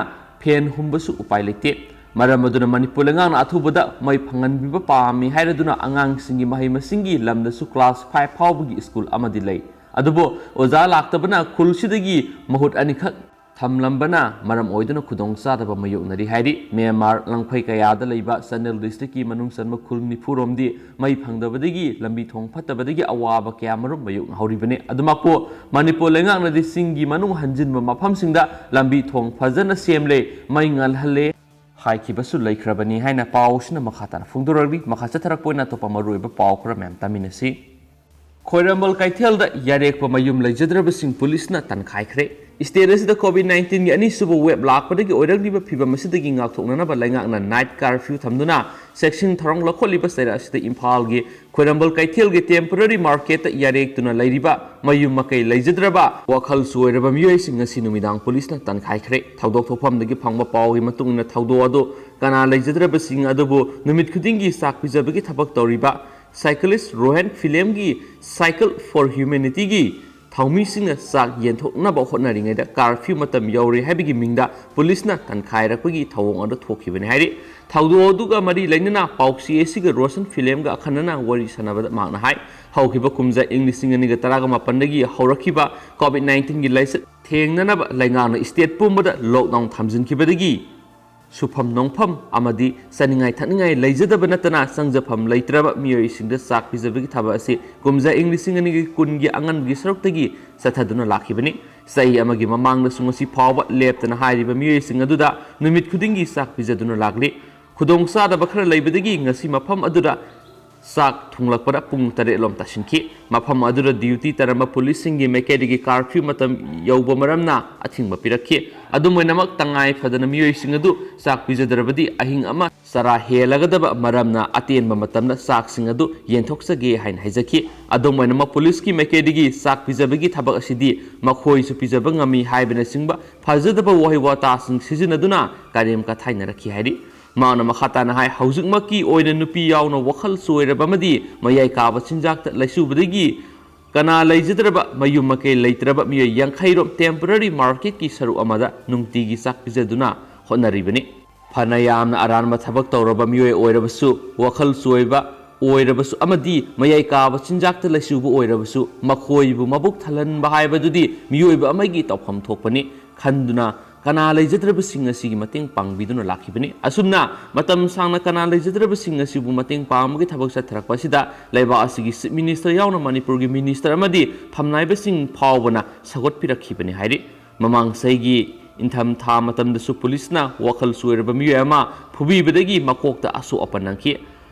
ꯐꯦꯟ ꯍꯨꯝꯕꯁꯨ ꯎꯄꯥꯏ ꯂꯩꯇꯦ꯫ ꯃꯔꯝ ꯑꯗꯨꯅ ꯃꯅꯤꯄꯨꯔ ꯂꯩꯉꯥꯛꯅ ꯑꯊꯨꯕꯗ ꯃꯩ ꯐꯪꯍꯟꯕꯤꯕ ꯄꯥꯝꯃꯤ ꯍꯥꯏꯔꯗꯨꯅ ꯑꯉꯥꯡꯁꯤꯡꯒꯤ ꯃꯍꯩ ꯃꯁꯤꯡꯒꯤ ꯂꯝꯗꯁꯨ ꯀ꯭ꯂꯥꯁ ꯐꯥꯏꯚ ꯐꯥꯎꯕꯒꯤ ꯁ꯭ꯀꯨꯜ ꯑꯃꯗꯤ ꯂꯩ꯫ ꯑꯗꯨꯕꯨ ꯑꯣꯖꯥ ꯂꯥꯛꯇꯕꯅ ꯈꯨꯜꯁꯤꯗꯒꯤ ꯃꯍꯨꯠ ꯑꯅꯤꯈꯛ ꯊꯝꯂꯝꯕꯅ ꯃꯔꯝ ꯑꯣꯏꯗꯨꯅ ꯈꯨꯗꯣꯡꯆꯥꯗꯕ ꯃꯥꯌꯣꯛꯅꯔꯤ ꯍꯥꯏꯔꯤ꯫ ꯃ꯭ꯌꯥꯟꯃꯥꯔ ꯂꯝꯈꯩ ꯀꯌꯥꯗ ꯂꯩꯕ ꯆꯥꯟꯗꯦꯜ ꯗꯤꯁꯇ꯭ꯔꯤꯛꯀꯤ ꯃꯅꯨꯡ ꯆꯟꯕ ꯈꯨꯜ ꯅꯤꯐꯨ ꯔꯣꯝꯗꯤ ꯃꯩ ꯐꯪꯗꯕꯗꯒꯤ ꯂꯝꯕꯤ ꯊꯣꯡ ꯐꯠꯇꯕꯗꯒꯤ ꯑꯋꯥꯕ ꯀꯌꯥ ꯃꯔꯨꯝ ꯃꯥꯌꯣꯛꯅꯍꯧꯔꯤꯕꯅꯤ꯫ ꯑꯗꯨꯃꯛꯄꯨ ꯃꯅꯤꯄꯨꯔ ꯂꯩꯉꯥꯛꯅꯗꯤ ꯆꯤꯡꯒꯤ ꯃꯅꯨꯡ ꯍꯟꯖꯤꯟꯕ ꯃꯐꯝꯁꯤꯡꯗ ꯂꯝꯕꯤ ꯊꯣꯡ ꯐꯖꯅ ꯁꯦꯝꯂꯦ, ꯃꯩ ꯉꯥꯜꯍꯜꯂꯦ ꯍꯥꯏꯈꯤꯕꯁꯨ ꯂꯩꯈ꯭ꯔꯕꯅꯤ ꯍꯥꯏꯅ ꯄꯥꯎꯁꯤꯅ ꯃꯈꯥ ꯇꯥꯅ ꯐꯣꯡꯗꯣꯔꯛꯂꯤ꯫ ꯃꯈꯥ ꯆꯠꯊꯔꯛꯄ ꯑꯣꯏꯅ ꯑꯇꯣꯞꯄ ꯃꯔꯨꯑꯣꯏꯕ ꯄꯥꯎ ꯈꯔ ꯃꯌꯥꯝ ꯇꯥꯃꯤꯟꯅꯁꯤ꯫ ꯈ꯭ꯋꯥꯏꯔꯝꯕꯟ ꯀꯩꯊꯦꯜꯗ ꯌꯥꯔꯦꯛꯄ ꯃꯌꯨꯝ ꯂꯩꯖꯗ꯭ꯔꯕꯁꯤꯡ ꯄꯨꯂꯤꯁꯅ ꯇꯥꯟꯈꯥꯏꯈ꯭ꯔꯦ꯫ ꯁ꯭ꯇꯦꯠ ꯑꯁꯤꯗ ꯀꯣꯚꯤꯗ ꯅꯥꯏꯟꯇꯤꯟꯒꯤ ꯑꯅꯤꯁꯨꯕ ꯋꯦꯕ ꯂꯥꯛꯄꯗꯒꯤ ꯑꯣꯏꯔꯛꯂꯤꯕ ꯐꯤꯚꯝ ꯑꯁꯤꯗꯒꯤ ꯉꯥꯛꯊꯣꯛꯅꯅꯕ ꯂꯩꯉꯥꯛꯅ ꯅꯥꯏꯠ ꯀꯥꯔꯐ꯭ꯌꯨ ꯊꯝꯗꯨꯅ ꯆꯦꯛꯁꯤꯟ ꯊꯧꯔꯥꯡ ꯂꯧꯈꯠꯂꯤꯕ ꯆꯩꯔꯥꯛ ꯑꯁꯤꯗ ꯏꯝꯐꯥꯜꯒꯤ ꯈ꯭ꯋꯥꯏꯔꯝꯕꯟ ꯀꯩꯊꯦꯜꯒꯤ ꯇꯦꯝꯄꯣꯔꯔꯤ ꯃꯥꯔꯀꯦꯠꯇ ꯌꯥꯔꯦꯛꯇꯨꯅ ꯂꯩꯔꯤꯕ ꯃꯌꯨꯝ ꯃꯀꯩ ꯂꯩꯖꯗ꯭ꯔꯕ ꯋꯥꯈꯜ ꯆꯣꯏꯔꯕ ꯃꯤꯑꯣꯏꯁꯤꯡ ꯉꯁꯤ ꯅꯨꯃꯤꯗꯥꯡ ꯄꯨꯂꯤꯁꯅ ꯇꯥꯟꯈꯥꯏꯈ꯭ꯔꯦ꯫ ꯊꯧꯗꯣꯛ ꯊꯣꯛꯐꯝꯗꯒꯤ ꯐꯪꯕ ꯄꯥꯎꯒꯤ ꯃꯇꯨꯡ ꯏꯟꯅ ꯊꯧꯗꯣꯛ ꯑꯗꯨ ꯀꯅꯥ ꯂꯩꯖꯗ꯭ꯔꯕꯁꯤꯡ ꯑꯗꯨꯕꯨ ꯅꯨꯃꯤꯠ ꯈꯨꯗꯤꯡꯒꯤ ꯆꯥꯛ ꯄꯤꯖꯕꯒꯤ ꯊꯕꯛ ꯇꯧꯔꯤꯕ ꯁꯥꯏꯀꯂꯤꯁ ꯔꯣꯍꯦꯟ ꯐꯤꯂꯦꯝꯒꯤ ꯁꯥꯏꯀꯜ ꯐꯣꯔ ꯍ꯭ꯌꯨꯃꯦꯅꯤꯇꯤꯒꯤ ꯊꯧꯃꯤꯁꯤꯡꯅ ꯆꯥꯛ ꯌꯦꯟꯊꯣꯛꯅꯕ ꯍꯣꯠꯅꯔꯤꯉꯩꯗ ꯀꯥꯔꯐ꯭ꯌꯨ ꯃꯇꯝ ꯌꯧꯔꯦ ꯍꯥꯏꯕꯒꯤ ꯃꯤꯡꯗ ꯄꯨꯂꯤꯁꯅ ꯀꯟꯈꯥꯏꯔꯛꯄꯒꯤ ꯊꯧꯑꯣꯡ ꯑꯗꯨ ꯊꯣꯛꯈꯤꯕꯅꯤ ꯍꯥꯏꯔꯤ꯫ ꯊꯧꯗꯣꯛ ꯑꯗꯨꯒ ꯃꯔꯤ ꯂꯩꯅꯅ ꯄꯥꯎꯆꯦ ꯑꯁꯤꯒ ꯔꯣꯁꯟ ꯐꯤꯂꯦꯝꯒ ꯑꯈꯟꯅꯅ ꯋꯥꯔꯤ ꯁꯥꯟꯅꯕꯗ ꯃꯍꯥꯛꯅ ꯍꯥꯏ, ꯍꯧꯈꯤꯕ ꯀꯨꯝꯖꯥ ꯏꯪ ꯂꯤꯁꯤꯡ ꯑꯅꯤꯒ ꯇꯔꯥꯒ ꯃꯥꯄꯟꯗꯒꯤ ꯍꯧꯔꯛꯈꯤꯕ ꯀꯣꯚꯤꯗ ꯅꯥꯏꯟꯇꯤꯟꯒꯤ ꯂꯥꯏꯆꯠ ꯊꯦꯡꯅꯅꯕ ꯂꯩꯉꯥꯛꯅ ꯁ꯭ꯇꯦꯠ ꯄꯨꯝꯕꯗ ꯂꯣꯛꯗꯥꯎꯟ ꯊꯝꯖꯤꯟꯈꯤꯕꯗꯒꯤ ꯁꯨꯐꯝ ꯅꯣꯝꯐꯝ ꯑꯃꯗꯤ ꯆꯥꯅꯤꯡꯉꯥꯏ ꯊꯛꯅꯤꯡꯉꯥꯏ ꯂꯩꯖꯗꯕ ꯅꯠꯇꯅ ꯆꯪꯖꯐꯝ ꯂꯩꯇ꯭ꯔꯕ ꯃꯤꯑꯣꯏꯁꯤꯡꯗ ꯆꯥꯛ ꯄꯤꯖꯕꯒꯤ ꯊꯕꯛ ꯑꯁꯤ ꯀꯨꯝꯖꯥ ꯏꯪ ꯂꯤꯁꯤꯡ ꯑꯅꯤꯒ ꯀꯨꯟꯒꯤ ꯑꯉꯟꯕꯒꯤ ꯁꯔꯨꯛꯇꯒꯤ ꯆꯠꯊꯗꯨꯅ ꯂꯥꯛꯈꯤꯕꯅꯤ꯫ ꯆꯍꯤ ꯑꯃꯒꯤ ꯃꯃꯥꯡꯗꯁꯨ ꯉꯁꯤ ꯐꯥꯎꯕ ꯂꯦꯞꯇꯅ ꯍꯥꯏꯔꯤꯕ ꯃꯤꯑꯣꯏꯁꯤꯡ ꯑꯗꯨꯗ ꯅꯨꯃꯤꯠ ꯈꯨꯗꯤꯡꯒꯤ ꯆꯥꯛ ꯄꯤꯖꯗꯨꯅ ꯂꯥꯛꯂꯤ꯫ ꯈꯨꯗꯣꯡ ꯆꯥꯗꯕ ꯈꯔ ꯂꯩꯕꯗꯒꯤ ꯉꯁꯤ ꯃꯐꯝ ꯑꯗꯨꯗ ꯆꯥꯛ ꯊꯨꯡꯂꯛꯄꯗ ꯄꯨꯡ ꯇꯔꯦꯠ ꯂꯣꯝ ꯇꯥꯁꯤꯟꯈꯤ꯫ ꯃꯐꯝ ꯑꯗꯨꯗ ꯗ꯭ꯌꯨꯇꯤ ꯇꯥꯔꯝꯕ ꯄꯨꯂꯤꯁꯁꯤꯡꯒꯤ ꯃꯥꯏꯀꯩꯗꯒꯤ ꯀꯥꯔꯐ꯭ꯌꯨ ꯃꯇꯝ ꯌꯧꯕ ꯃꯔꯝꯅ ꯑꯊꯤꯡꯕ ꯄꯤꯔꯛꯈꯤ꯫ ꯑꯗꯨꯝ ꯑꯣꯏꯅꯃꯛ, ꯇꯉꯥꯏ ꯐꯗꯅ ꯃꯤꯑꯣꯏꯁꯤꯡ ꯑꯗꯨ ꯆꯥꯛ ꯄꯤꯖꯗ꯭ꯔꯕꯗꯤ ꯑꯍꯤꯡ ꯑꯃ ꯆꯔꯥ ꯍꯦꯜꯂꯒꯗꯕ ꯃꯔꯝꯅ ꯑꯇꯦꯟꯕ ꯃꯇꯝꯗ ꯆꯥꯛꯁꯤꯡ ꯑꯗꯨ ꯌꯦꯟꯊꯣꯛꯆꯒꯦ ꯍꯥꯏꯅ ꯍꯥꯏꯖꯈꯤ꯫ ꯑꯗꯨꯝ ꯑꯣꯏꯅꯃꯛ, ꯄꯨꯂꯤꯁꯀꯤ ꯃꯥꯏꯀꯩꯗꯒꯤ ꯆꯥꯛ ꯄꯤꯖꯕꯒꯤ ꯊꯕꯛ ꯑꯁꯤꯗꯤ ꯃꯈꯣꯏꯁꯨ ꯄꯤꯖꯕ ꯉꯝꯃꯤ ꯍꯥꯏꯕꯅꯆꯤꯡꯕ ꯐꯖꯗꯕ ꯋꯥꯍꯩ ꯋꯥꯇꯥꯁꯤꯡ ꯁꯤꯖꯤꯟꯅꯗꯨꯅ ꯀꯔꯦꯝ ꯀꯊꯥꯏꯅꯔꯛꯈꯤ ꯍꯥꯏꯔꯤ꯫ ꯃꯍꯥꯛꯅ ꯃꯈꯥ ꯇꯥꯅ ꯍꯥꯏ, ꯍꯧꯖꯤꯛꯃꯛꯀꯤ ꯑꯣꯏꯅ ꯅꯨꯄꯤ ꯌꯥꯎꯅ ꯋꯥꯈꯜ ꯆꯣꯏꯔꯕ ꯑꯃꯗꯤ ꯃꯌꯥꯏ ꯀꯥꯕ ꯆꯤꯟꯖꯥꯛꯇ ꯂꯩꯆꯨꯕꯗꯒꯤ ꯀꯅꯥ ꯂꯩꯖꯗ꯭ꯔꯕ ꯃꯌꯨꯝ ꯃꯀꯩ ꯂꯩꯇ꯭ꯔꯕ ꯃꯤꯑꯣꯏ ꯌꯥꯡꯈꯩ ꯔꯣꯝ ꯇꯦꯝꯄꯔꯔꯤ ꯃꯥꯔꯀꯦꯠꯀꯤ ꯁꯔꯨꯛ ꯑꯃꯗ ꯅꯨꯡꯇꯤꯒꯤ ꯆꯥꯛ ꯄꯤꯖꯗꯨꯅ ꯍꯣꯠꯅꯔꯤꯕꯅꯤ꯫ ꯐꯅ ꯌꯥꯝꯅ ꯑꯔꯥꯟꯕ ꯊꯕꯛ ꯇꯧꯔꯕ ꯃꯤꯑꯣꯏ ꯑꯣꯏꯔꯕꯁꯨ, ꯋꯥꯈꯜ ꯆꯣꯏꯕ ꯑꯣꯏꯔꯕꯁꯨ ꯑꯃꯗꯤ ꯃꯌꯥꯏ ꯀꯥꯕ ꯆꯤꯟꯖꯥꯛꯇ ꯂꯩꯆꯨꯕ ꯑꯣꯏꯔꯕꯁꯨ, ꯃꯈꯣꯏꯕꯨ ꯃꯕꯨꯛ ꯊꯜꯍꯟꯕ ꯍꯥꯏꯕꯗꯨꯗꯤ ꯃꯤꯑꯣꯏꯕ ꯑꯃꯒꯤ ꯇꯧꯐꯝ ꯊꯣꯛꯄꯅꯤ ꯈꯟꯗꯨꯅ ꯀꯅꯥ ꯂꯩꯖꯗ꯭ꯔꯕꯁꯤꯡ ꯑꯁꯤꯒꯤ ꯃꯇꯦꯡ ꯄꯥꯡꯕꯤꯗꯨꯅ ꯂꯥꯛꯈꯤꯕꯅꯤ꯫ ꯑꯁꯨꯝꯅ ꯃꯇꯝ ꯁꯥꯡꯅ ꯀꯅꯥ ꯂꯩꯖꯗ꯭ꯔꯕꯁꯤꯡ ꯑꯁꯤꯕꯨ ꯃꯇꯦꯡ ꯄꯥꯡꯕꯒꯤ ꯊꯕꯛ ꯆꯠꯊꯔꯛꯄ ꯑꯁꯤꯗ ꯂꯩꯕꯥꯛ ꯑꯁꯤꯒꯤ ꯆꯤꯐ ꯃꯤꯅꯤꯁꯇꯔ ꯌꯥꯎꯅ ꯃꯅꯤꯄꯨꯔꯒꯤ ꯃꯤꯅꯤꯁꯇꯔ ꯑꯃꯗꯤ ꯐꯝꯅꯥꯏꯕꯁꯤꯡ ꯐꯥꯎꯕꯅ ꯁꯧꯒꯠꯄꯤꯔꯛꯈꯤꯕꯅꯤ ꯍꯥꯏꯔꯤ꯫ ꯃꯃꯥꯡ ꯆꯍꯤꯒꯤ ꯏꯪꯊꯝꯊꯥ ꯃꯇꯝꯗꯁꯨ ꯄꯨꯂꯤꯁꯅ ꯋꯥꯈꯜ ꯆꯣꯏꯔꯕ ꯃꯤꯑꯣꯏ ꯑꯃ ꯐꯨꯕꯤꯕꯗꯒꯤ ꯃꯀꯣꯛꯇ ꯑꯁꯣꯛ ꯑꯄꯟ ꯅꯪꯈꯤ꯫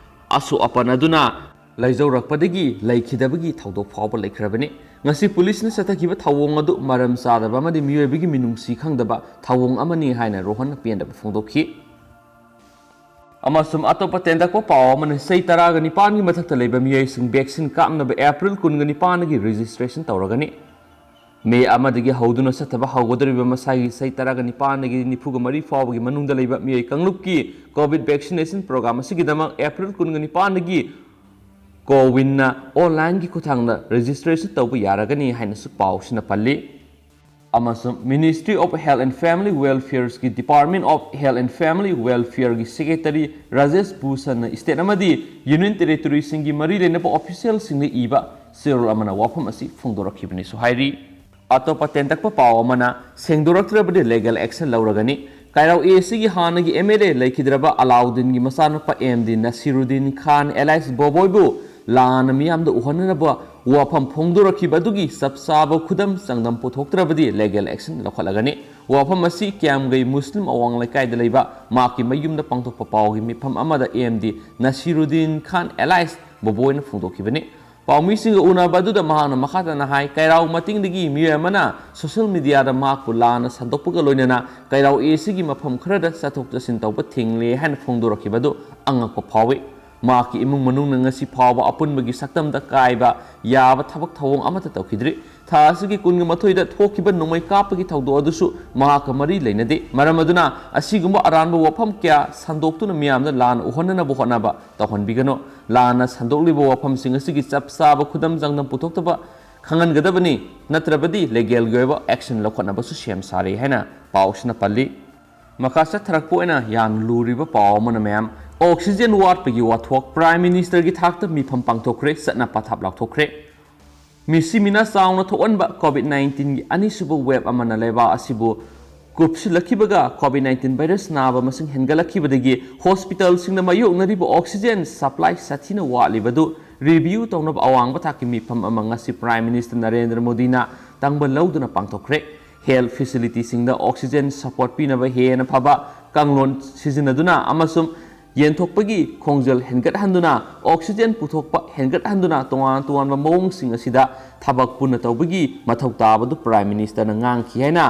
ꯑꯁꯣꯛ ꯑꯄꯟ ꯑꯗꯨꯅ ꯂꯩꯖꯧꯔꯛꯄꯗꯒꯤ ꯂꯩꯈꯤꯗꯕꯒꯤ ꯊꯧꯗꯣꯛ ꯐꯥꯎꯕ ꯂꯩꯈ꯭ꯔꯕꯅꯤ꯫ ꯉꯁꯤ ꯄꯨꯂꯤꯁꯅ ꯆꯠꯊꯈꯤꯕ ꯊꯧꯑꯣꯡ ꯑꯗꯨ ꯃꯔꯝ ꯆꯥꯗꯕ ꯑꯃꯗꯤ ꯃꯤꯑꯣꯏꯕꯒꯤ ꯃꯤꯅꯨꯡꯁꯤ ꯈꯪꯗꯕ ꯊꯧꯑꯣꯡ ꯑꯃꯅꯤ ꯍꯥꯏꯅ ꯔꯣꯍꯟꯅ ꯄꯦꯟꯗꯕ ꯐꯣꯡꯗꯣꯛꯈꯤ꯫ ꯑꯃꯁꯨꯡ ꯑꯇꯣꯞꯄ ꯇꯦꯟꯇꯛꯄ ꯄꯥꯎ ꯑꯃꯅ, ꯆꯍꯤ ꯇꯔꯥꯒ ꯅꯤꯄꯥꯟꯒꯤ ꯃꯊꯛꯇ ꯂꯩꯕ ꯃꯤꯑꯣꯏꯁꯤꯡ ꯚꯦꯛꯁꯤꯟ ꯀꯥꯞꯅꯕ ꯑꯦꯄ꯭ꯔꯤꯜ ꯀꯨꯟꯒ ꯅꯤꯄꯥꯟꯗꯒꯤ ꯔꯦꯖꯤꯁꯇ꯭ꯔꯦꯁꯟ ꯇꯧꯔꯒꯅꯤ꯫ ꯃꯦ ꯑꯃꯗꯒꯤ ꯍꯧꯗꯨꯅ ꯆꯠꯊꯕ ꯍꯧꯒꯗꯧꯔꯤꯕ ꯃꯁꯥꯒꯤ ꯆꯍꯤ ꯇꯔꯥꯒ ꯅꯤꯄꯥꯟꯗꯒꯤ ꯅꯤꯐꯨꯒ ꯃꯔꯤ ꯐꯥꯎꯕꯒꯤ ꯃꯅꯨꯡꯗ ꯂꯩꯕ ꯃꯤꯑꯣꯏ ꯀꯥꯡꯂꯨꯞꯀꯤ ꯀꯣꯚꯤꯗ ꯚꯦꯛꯁꯤꯅꯦꯁꯟ ꯄ꯭ꯔꯣꯒ꯭ꯔꯥꯝ ꯑꯁꯤꯒꯤꯗꯃꯛ ꯑꯦꯄ꯭ꯔꯤꯜ ꯀꯨꯟꯒ ꯅꯤꯄꯥꯟꯗꯒꯤ ꯀꯣꯋꯤꯟꯅ ꯑꯣꯟꯂꯥꯏꯟꯒꯤ ꯈꯨꯠꯊꯥꯡꯗ ꯔꯦꯖꯤꯁꯇ꯭ꯔꯦꯁꯟ ꯇꯧꯕ ꯌꯥꯔꯒꯅꯤ ꯍꯥꯏꯅꯁꯨ ꯄꯥꯎꯁꯤꯅ ꯄꯜꯂꯤ꯫ ꯑꯃꯁꯨꯡ Ministry of Health and Family Welfareꯒꯤ Department of Health and Family Welfareꯒꯤ Secretary Rajesh ꯚꯨꯁꯟꯅ state ꯑꯃꯗꯤ Union Territoryꯁꯤꯡꯒꯤ ꯃꯔꯤ ꯂꯩꯅꯕ officialꯁꯤꯡꯗ ꯏꯕ ꯆꯦꯔꯣꯜ ꯑꯃꯅ ꯋꯥꯐꯝ ꯑꯁꯤ ꯐꯣꯡꯗꯣꯔꯛꯈꯤꯕꯅꯤꯁꯨ ꯍꯥꯏꯔꯤ꯫ ꯑꯇꯣꯞꯄ ꯇꯦꯟꯇꯛꯄ ꯄꯥꯎ ꯑꯃꯅ, ꯁꯦꯡꯗꯣꯔꯛꯇ꯭ꯔꯕꯗꯤ legal action ꯂꯧꯔꯒꯅꯤ꯫ ꯀꯥꯏꯔꯥꯎ ꯑꯦ ꯁꯤꯒꯤ ꯍꯥꯟꯅꯒꯤ ꯑꯦꯝ ꯑꯦꯜ ꯑꯦ ꯂꯩꯈꯤꯗ꯭ꯔꯕ ꯑꯂꯥꯎꯗꯤꯟꯒꯤ ꯃꯆꯥꯅꯨꯄꯥ ꯑꯦꯝ ꯗꯤ ꯅꯁꯤꯔꯨꯗꯤꯟ ꯈꯥꯟ alias ꯕꯣꯕꯣꯏꯕꯨ ꯂꯥꯟꯅ ꯃꯤꯌꯥꯝꯗ ꯎꯍꯟꯅꯅꯕ ꯋꯥꯐꯝ ꯐꯣꯡꯗꯣꯔꯛꯈꯤꯕ ꯑꯗꯨꯒꯤ ꯆꯞ ꯆꯥꯕ ꯈꯨꯗꯝ ꯆꯥꯡꯗꯝ ꯄꯨꯊꯣꯛꯇ꯭ꯔꯕꯗꯤ legal action ꯂꯧꯈꯠꯂꯒꯅꯤ꯫ ꯋꯥꯐꯝ ꯑꯁꯤ ꯀ꯭ꯌꯥꯝꯒꯩ ꯃꯨꯁꯂꯤꯝ ꯑꯋꯥꯡ ꯂꯩꯀꯥꯏꯗ ꯂꯩꯕ ꯃꯍꯥꯛꯀꯤ ꯃꯌꯨꯝꯗ ꯄꯥꯡꯊꯣꯛꯄ ꯄꯥꯎꯒꯤ ꯃꯤꯐꯝ ꯑꯃꯗ ꯑꯦꯝ ꯗꯤ ꯅꯁꯤꯔꯨꯗꯤꯟ ꯈꯥꯟ alias ꯕꯣꯕꯣꯏꯅ ꯐꯣꯡꯗꯣꯛꯈꯤꯕꯅꯤ꯫ ꯄꯥꯎꯃꯤꯁꯤꯡꯒ ꯎꯅꯕ ꯑꯗꯨꯗ ꯃꯍꯥꯛꯅ ꯃꯈꯥ ꯇꯥꯅ ꯍꯥꯏ, ꯀꯩꯔꯥꯎ ꯃꯇꯤꯡꯗꯒꯤ ꯃꯤꯑꯣꯏ ꯑꯃꯅ social mediaꯗ ꯃꯍꯥꯛꯄꯨ ꯂꯥꯟꯅ ꯁꯟꯗꯣꯛꯄꯒ ꯂꯣꯏꯅꯅ ꯀꯩꯔꯥꯎ ꯑꯦ ꯁꯤꯒꯤ ꯃꯐꯝ ꯈꯔꯗ ꯆꯠꯊꯣꯛ ꯆꯠꯁꯤꯟ ꯇꯧꯕ ꯊꯤꯡꯂꯦ ꯍꯥꯏꯅ ꯐꯣꯡꯗꯣꯔꯛꯈꯤꯕ ꯑꯗꯨ ꯑꯉꯛꯄ ꯐꯥꯎꯏ꯫ ꯃꯍꯥꯛꯀꯤ ꯏꯃꯨꯡ ꯃꯅꯨꯡꯅ ꯉꯁꯤ ꯐꯥꯎꯕ ꯑꯄꯨꯟꯕꯒꯤ ꯁꯛꯇꯝꯗ ꯀꯥꯏꯕ ꯌꯥꯕ ꯊꯕꯛ ꯊꯧꯑꯣꯡ ꯑꯃꯠꯇ ꯇꯧꯈꯤꯗ꯭ꯔꯤ꯫ ꯊꯥ ꯑꯁꯤꯒꯤ ꯀꯨꯟꯒ ꯃꯥꯊꯣꯏꯗ ꯊꯣꯛꯈꯤꯕ ꯅꯣꯡꯃꯩ ꯀꯥꯞꯄꯒꯤ ꯊꯧꯗꯣꯛ ꯑꯗꯨꯁꯨ ꯃꯍꯥꯛꯀ ꯃꯔꯤ ꯂꯩꯅꯗꯦ꯫ ꯃꯔꯝ ꯑꯗꯨꯅ ꯑꯁꯤꯒꯨꯝꯕ ꯑꯔꯥꯟꯕ ꯋꯥꯐꯝ ꯀꯌꯥ ꯁꯟꯗꯣꯛꯇꯨꯅ ꯃꯤꯌꯥꯝꯗ ꯂꯥꯟꯅ ꯎꯍꯟꯅꯅꯕ ꯍꯣꯠꯅꯕ ꯇꯧꯍꯟꯕꯤꯒꯅꯨ꯫ ꯂꯥꯟꯅ ꯁꯟꯗꯣꯛꯂꯤꯕ ꯋꯥꯐꯝꯁꯤꯡ ꯑꯁꯤꯒꯤ ꯆꯞ ꯆꯥꯕ ꯈꯨꯗꯝ ꯆꯥꯡꯗꯝ ꯄꯨꯊꯣꯛꯇꯕ ꯈꯪꯍꯟꯒꯗꯕꯅꯤ, ꯅꯠꯇ꯭ꯔꯕꯗꯤ legalꯒꯤ ꯑꯣꯏꯕ action ꯂꯧꯈꯠꯅꯕꯁꯨ ꯁꯦꯝ ꯁꯥꯔꯤ ꯍꯥꯏꯅ ꯄꯥꯎꯁꯤꯅ ꯄꯜꯂꯤ꯫ ꯃꯈꯥ ꯆꯠꯊꯔꯛꯄ ꯑꯣꯏꯅ ꯌꯥꯝꯅ ꯂꯨꯔꯤꯕ ꯄꯥꯎ ꯑꯃꯅ ꯃꯌꯥꯝ, oxygen ꯋꯥꯠꯄꯒꯤ ꯋꯥꯊꯣꯛ Prime Ministerꯒꯤ ꯊꯥꯛꯇ ꯃꯤꯐꯝ ꯄꯥꯡꯊꯣꯛꯈ꯭ꯔꯦ, ꯆꯠꯅ ꯄꯊꯥꯞ ꯂꯥꯎꯊꯣꯛꯈ꯭ꯔꯦ꯫ ꯃꯤꯁꯤ ꯃꯤꯅꯥ ꯆꯥꯎꯅ ꯊꯣꯛꯍꯟꯕ COVID nineteenꯒꯤ ꯑꯅꯤꯁꯨꯕ wave ꯑꯃꯅ ꯂꯩꯕꯥꯛ ꯑꯁꯤꯕꯨ ꯀꯨꯞꯁꯤꯜꯂꯛꯈꯤꯕꯒ COVID nineteen virus ꯅꯥꯕ ꯃꯁꯤꯡ ꯍꯦꯟꯒꯠꯂꯛꯈꯤꯕꯗꯒꯤ hospitalꯁꯤꯡꯅ ꯃꯥꯌꯣꯛꯅꯔꯤꯕ oxygen supply ꯁꯥꯊꯤꯅ ꯋꯥꯠꯂꯤꯕꯗꯨ review ꯇꯧꯅꯕ ꯑꯋꯥꯡꯕ ꯊꯥꯛꯀꯤ ꯃꯤꯐꯝ ꯑꯃ ꯉꯁꯤ Prime Minister ꯅꯔꯦꯟꯗ꯭ꯔ ꯃꯣꯗꯤꯅ ꯇꯥꯡꯕ ꯂꯧꯗꯨꯅ ꯄꯥꯡꯊꯣꯛꯈ꯭ꯔꯦ꯫ Health facilityꯁꯤꯡꯗ oxygen support ꯄꯤꯅꯕ ꯍꯦꯟꯅ ꯐꯕ ꯀꯥꯡꯂꯣꯟ ꯁꯤꯖꯤꯟꯅꯗꯨꯅ ꯑꯃꯁꯨꯡ ꯌꯦꯟꯊꯣꯛꯄꯒꯤ ꯈꯣꯡꯖꯦꯜ ꯍꯦꯟꯒꯠꯍꯟꯗꯨꯅ oxygen ꯄꯨꯊꯣꯛꯄ ꯍꯦꯟꯒꯠꯍꯟꯗꯨꯅ ꯇꯣꯉꯥꯟ ꯇꯣꯉꯥꯟꯕ ꯃꯑꯣꯡꯁꯤꯡ ꯑꯁꯤꯗ ꯊꯕꯛ ꯄꯨꯟꯅ ꯇꯧꯕꯒꯤ ꯃꯊꯧ ꯇꯥꯕꯗꯨ Prime Ministerꯅ ꯉꯥꯡꯈꯤ ꯍꯥꯏꯅ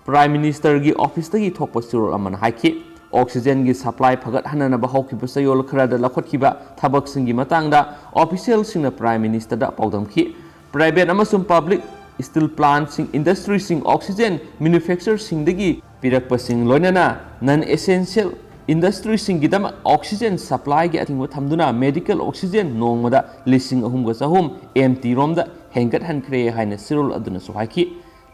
Prime Ministerꯒꯤ officeꯇꯒꯤ ꯊꯣꯛꯄ ꯆꯦꯔꯣꯜ ꯑꯃꯅ ꯍꯥꯏꯈꯤ꯫ Oxygenꯒꯤ supply ꯐꯒꯠꯍꯟꯅꯅꯕ ꯍꯧꯈꯤꯕ ꯆꯌꯣꯜ ꯈꯔꯗ ꯂꯧꯈꯠꯈꯤꯕ ꯊꯕꯛꯁꯤꯡꯒꯤ ꯃꯇꯥꯡꯗ officialꯁꯤꯡꯅ Prime Ministerꯗ ꯄꯥꯎꯗꯝꯈꯤ꯫ Private ꯑꯃꯁꯨꯡ public steel plantꯁꯤꯡ, industryꯁꯤꯡ, oxygen manufacturerꯁꯤꯡꯗꯒꯤ ꯄꯤꯔꯛꯄꯁꯤꯡ, ꯂꯣꯏꯅꯅ non essential ꯏꯟꯗꯁꯇ꯭ꯔꯤꯁꯤꯡꯒꯤꯗꯃꯛ ꯑꯣꯛꯁꯤꯖꯦꯟ ꯁꯄ꯭ꯂꯥꯏꯒꯤ ꯑꯊꯤꯡꯕ ꯊꯝꯗꯨꯅ ꯃꯦꯗꯤꯀꯦꯜ ꯑꯣꯛꯁꯤꯖꯦꯟ ꯅꯣꯡꯃꯗ ꯂꯤꯁꯤꯡ ꯑꯍꯨꯝꯒ ꯆꯍꯨꯝ ꯑꯦꯝ ꯇꯤ ꯔꯣꯝꯗ ꯍꯦꯟꯒꯠꯍꯟꯈ꯭ꯔꯦ ꯍꯥꯏꯅ ꯆꯦꯔꯣꯜ ꯑꯗꯨꯅꯁꯨ ꯍꯥꯏꯈꯤ꯫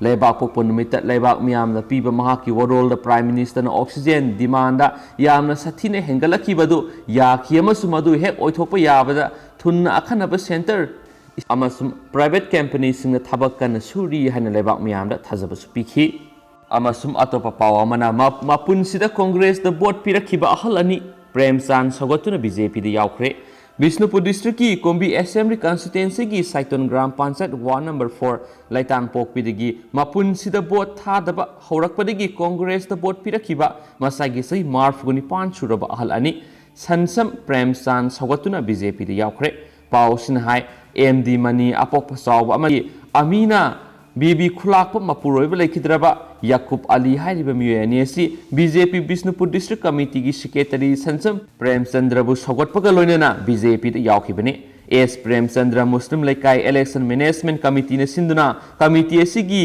ꯂꯩꯕꯥꯛ ꯄꯣꯛꯄ ꯅꯨꯃꯤꯠꯇ ꯂꯩꯕꯥꯛ ꯃꯤꯌꯥꯝꯅ ꯄꯤꯕ ꯃꯍꯥꯛꯀꯤ ꯋꯥꯔꯣꯜꯗ Prime Minister ꯅ ꯑꯣꯛꯁꯤꯖꯦꯟ demand ꯌꯥꯝꯅ ꯁꯥꯊꯤꯅ ꯍꯦꯟꯒꯠꯂꯛꯈꯤꯕ ꯑꯗꯨ ꯌꯥꯈꯤ ꯑꯃꯁꯨꯡ ꯃꯗꯨ ꯍꯦꯛ ꯑꯣꯏꯊꯣꯛꯄ ꯌꯥꯕꯗ ꯊꯨꯅ ꯑꯈꯟꯅꯕ centre ꯑꯃꯁꯨꯡ private company ꯁꯤꯡꯅ ꯊꯕꯛ ꯀꯟꯅ ꯁꯨꯔꯤ ꯍꯥꯏꯅ ꯂꯩꯕꯥꯛ ꯃꯤꯌꯥꯝꯗ ꯊꯥꯖꯕꯁꯨ ꯄꯤꯈꯤ꯫ ꯑꯃꯁꯨꯡ ꯑꯇꯣꯞꯄ ꯄꯥꯎ ꯑꯃꯅ, ꯃ-, ꯃꯄꯨꯟꯁꯤꯗ ꯀꯣꯡꯒ꯭ꯔꯦꯁꯇ ꯚꯣꯠ ꯄꯤꯔꯛꯈꯤꯕ ꯑꯍꯜ ꯑꯅꯤ ꯄ꯭ꯔꯦꯝꯆꯥꯟ ꯁꯧꯒꯠꯇꯨꯅ ꯕꯤ ꯖꯦ ꯄꯤꯗ ꯌꯥꯎꯈ꯭ꯔꯦ꯫ ꯕꯤꯁꯅꯨꯄꯨꯔ district ꯀꯤ ꯀꯨꯝꯕꯤ Assembly Constituency ꯒꯤ Saiton gram panchayat ward number four ꯂꯩꯇꯥꯟꯄꯣꯛꯄꯤꯗꯒꯤ ꯃꯄꯨꯟꯁꯤꯗ ꯚꯣꯠ ꯊꯥꯗꯕ ꯍꯧꯔꯛꯄꯗꯒꯤ ꯀꯣꯡꯒ꯭ꯔꯦꯁꯇ ꯚꯣꯠ ꯄꯤꯔꯛꯈꯤꯕ ꯃꯁꯥꯒꯤ ꯆꯍꯤ ꯃꯔꯤꯐꯨ ꯅꯤꯄꯥꯟ ꯁꯨꯔꯕ ꯑꯍꯜ ꯑꯅꯤ ꯁꯟꯁꯝ ꯄ꯭ꯔꯦꯝꯆꯥꯟ ꯁꯧꯒꯠꯇꯨꯅ ꯕꯤ ꯖꯦ ꯄꯤꯗ ꯌꯥꯎꯈ꯭ꯔꯦ꯫ ꯄꯥꯎꯁꯤꯅ ꯍꯥꯏ, ꯑꯦꯝ ꯗꯤ ꯃꯅꯤ, ꯑꯄꯣꯛꯄ ꯆꯥꯎꯕ ꯑꯃꯗꯤ ꯑꯃꯤꯅꯥ ꯕꯤꯕꯤ ꯈꯨꯂꯥꯛꯄ ꯃꯄꯨꯔꯣꯏꯕ ꯂꯩꯈꯤꯗ꯭ꯔꯕ ꯌꯥꯀꯨꯕ ꯑꯂꯤ ꯍꯥꯏꯔꯤꯕ ꯃꯤꯑꯣꯏ ꯑꯅꯤ ꯑꯁꯤ ꯕꯤ ꯖꯦ ꯄꯤ ꯕꯤꯁꯅꯨꯄꯨꯔ district committee ꯒꯤ secretary ꯁꯟꯁꯝ ꯄ꯭ꯔꯦꯝꯆꯟꯗ꯭ꯔꯕꯨ ꯁꯧꯒꯠꯄꯒ ꯂꯣꯏꯅꯅ ꯕꯤ ꯖꯦ ꯄꯤꯗ ꯌꯥꯎꯈꯤꯕꯅꯤ꯫ ꯑꯦꯁ ꯄ꯭ꯔꯦꯝꯆꯟꯗ꯭ꯔ ꯃꯨꯁꯂꯤꯝ ꯂꯩꯀꯥꯏ election management committee ꯅ ꯁꯤꯟꯗꯨꯅ committee ꯑꯁꯤꯒꯤ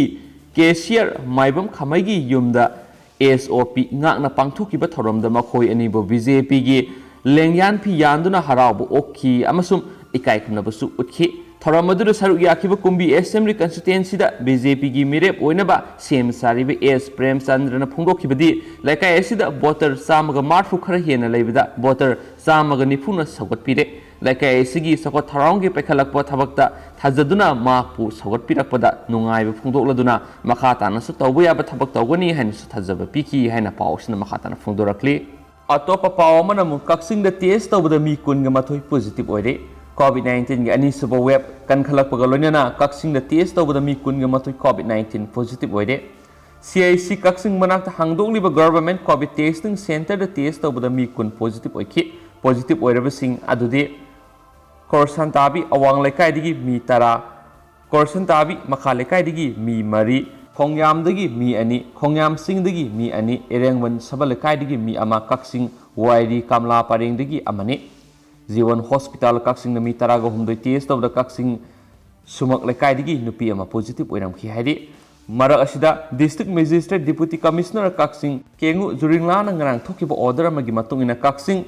cashier ꯃꯥꯏꯕꯝ ꯈꯥꯃꯩꯒꯤ ꯌꯨꯝꯗ ꯑꯦꯁ ꯑꯣ ꯄꯤ ꯉꯥꯛꯅ ꯄꯥꯡꯊꯣꯛꯈꯤꯕ ꯊꯧꯔꯝꯗ ꯃꯈꯣꯏ ꯑꯅꯤꯕꯨ ꯕꯤ ꯖꯦ ꯄꯤꯒꯤ ꯂꯦꯡꯌꯥꯟ ꯐꯤ ꯌꯥꯟꯗꯨꯅ ꯍꯔꯥꯎꯕ ꯑꯣꯛꯈꯤ ꯑꯃꯁꯨꯡ ꯏꯀꯥꯏ ꯈꯨꯝꯅꯕꯁꯨ ꯎꯠꯈꯤ꯫ ꯊꯧꯔꯝ ꯑꯗꯨꯗ ꯁꯔꯨꯛ ꯌꯥꯈꯤꯕ ꯀꯨꯝꯕꯤ Assembly Constituency ꯗ ꯕꯤ ꯖꯦ ꯄꯤꯒꯤ ꯃꯤꯔꯦꯞ ꯑꯣꯏꯅꯕ ꯁꯦꯝ ꯁꯥꯔꯤꯕ ꯑꯦꯁ ꯄ꯭ꯔꯦꯝꯆꯟꯗ꯭ꯔꯅ ꯐꯣꯡꯗꯣꯛꯈꯤꯕꯗꯤ ꯂꯩꯀꯥꯏ ꯑꯁꯤꯗ voter ꯆꯥꯝꯃꯒ ꯃꯔꯤꯐꯨ ꯈꯔ ꯍꯦꯟꯅ ꯂꯩꯕꯗ voter ꯆꯥꯝꯃꯒ ꯅꯤꯐꯨꯅ ꯁꯧꯒꯠꯄꯤꯔꯦ꯫ ꯂꯩꯀꯥꯏ ꯑꯁꯤꯒꯤ ꯆꯥꯎꯈꯠ ꯊꯧꯔꯥꯡꯒꯤ ꯄꯥꯏꯈꯠꯂꯛꯄ ꯊꯕꯛꯇ ꯊꯥꯖꯗꯨꯅ ꯃꯍꯥꯛꯄꯨ ꯁꯧꯒꯠꯄꯤꯔꯛꯄꯗ ꯅꯨꯡꯉꯥꯏꯕ ꯐꯣꯡꯗꯣꯛꯂꯗꯨꯅ ꯃꯈꯥ ꯇꯥꯅꯁꯨ ꯇꯧꯕ ꯌꯥꯕ ꯊꯕꯛ ꯇꯧꯒꯅꯤ ꯍꯥꯏꯅꯁꯨ ꯊꯥꯖꯕ ꯄꯤꯈꯤ ꯍꯥꯏꯅ ꯄꯥꯎ ꯑꯁꯤꯅ ꯃꯈꯥ ꯇꯥꯅ ꯐꯣꯡꯗꯣꯔꯛꯂꯤ꯫ ꯑꯇꯣꯞꯄ ꯄꯥꯎ ꯑꯃꯅ ꯑꯃꯨꯛ ꯀꯛꯆꯤꯡꯗ test ꯇꯧꯕꯗ ꯃꯤ ꯀꯨꯟꯒ ꯃꯥꯊꯣꯏ positive ꯑꯣꯏꯔꯦ꯫ COVID nineteen ꯒꯤ ꯑꯅꯤꯁꯨꯕ wave ꯀꯟꯈꯠꯂꯛꯄꯒ ꯂꯣꯏꯅꯅ ꯀꯛꯆꯤꯡꯗ test ꯇꯧꯕꯗ ꯃꯤ ꯀꯨꯟꯒ ꯃꯥꯊꯣꯏ COVID nineteen positive ꯑꯣꯏꯔꯦ꯫ C I C ꯀꯛꯆꯤꯡ ꯃꯅꯥꯛꯇ ꯍꯥꯡꯗꯣꯛꯂꯤꯕ government COVID testing centre ꯗ test ꯇꯧꯕꯗ ꯃꯤ ꯀꯨꯟ positive ꯑꯣꯏꯈꯤ꯫ Positive ꯑꯣꯏꯔꯕꯁꯤꯡ ꯑꯗꯨꯗꯤ ꯀꯣꯔꯁꯟꯇꯥꯕꯤ ꯑꯋꯥꯡ ꯂꯩꯀꯥꯏꯗꯒꯤ ꯃꯤ ꯇꯔꯥ, ꯀꯣꯔꯁꯟꯇꯥꯕꯤ ꯃꯈꯥ ꯂꯩꯀꯥꯏꯗꯒꯤ ꯃꯤ ꯃꯔꯤ, ꯈꯣꯡꯌꯥꯝꯗꯒꯤ ꯃꯤ ꯑꯅꯤ, ꯈꯣꯡꯌꯥꯝ ꯆꯤꯡꯗꯒꯤ ꯃꯤ ꯑꯅꯤ, ꯏꯔꯦꯡꯕꯟ ꯁꯕꯜ ꯂꯩꯀꯥꯏꯗꯒꯤ ꯃꯤ ꯑꯃ, ꯀꯛꯆꯤꯡ ꯋꯥꯏꯔꯤ ꯀꯃꯂꯥ ꯄꯔꯦꯡꯗꯒꯤ ꯑꯃꯅꯤ꯫ ꯖꯤꯕꯟ ꯍꯣꯁꯄꯤꯇꯥꯜ ꯀꯛꯆꯤꯡꯗ ꯃꯤ ꯇꯔꯥꯒ ꯍꯨꯝꯗꯣꯏ test ꯇꯧꯕꯗ ꯀꯛꯆꯤꯡ ꯁꯨꯃꯛ ꯂꯩꯀꯥꯏꯗꯒꯤ ꯅꯨꯄꯤ ꯑꯃ positive ꯑꯣꯏꯔꯝꯈꯤ ꯍꯥꯏꯔꯤ꯫ ꯃꯔꯛ ꯑꯁꯤꯗ, District Magistrate Deputy Commissioner ꯀꯛꯆꯤꯡ ꯀꯦꯡꯉꯨ ꯖꯨꯔꯤꯡꯂꯥꯅ ꯉꯔꯥꯡ ꯊꯣꯛꯈꯤꯕ order ꯑꯃꯒꯤ ꯃꯇꯨꯡ ꯏꯟꯅ, ꯀꯛꯆꯤꯡ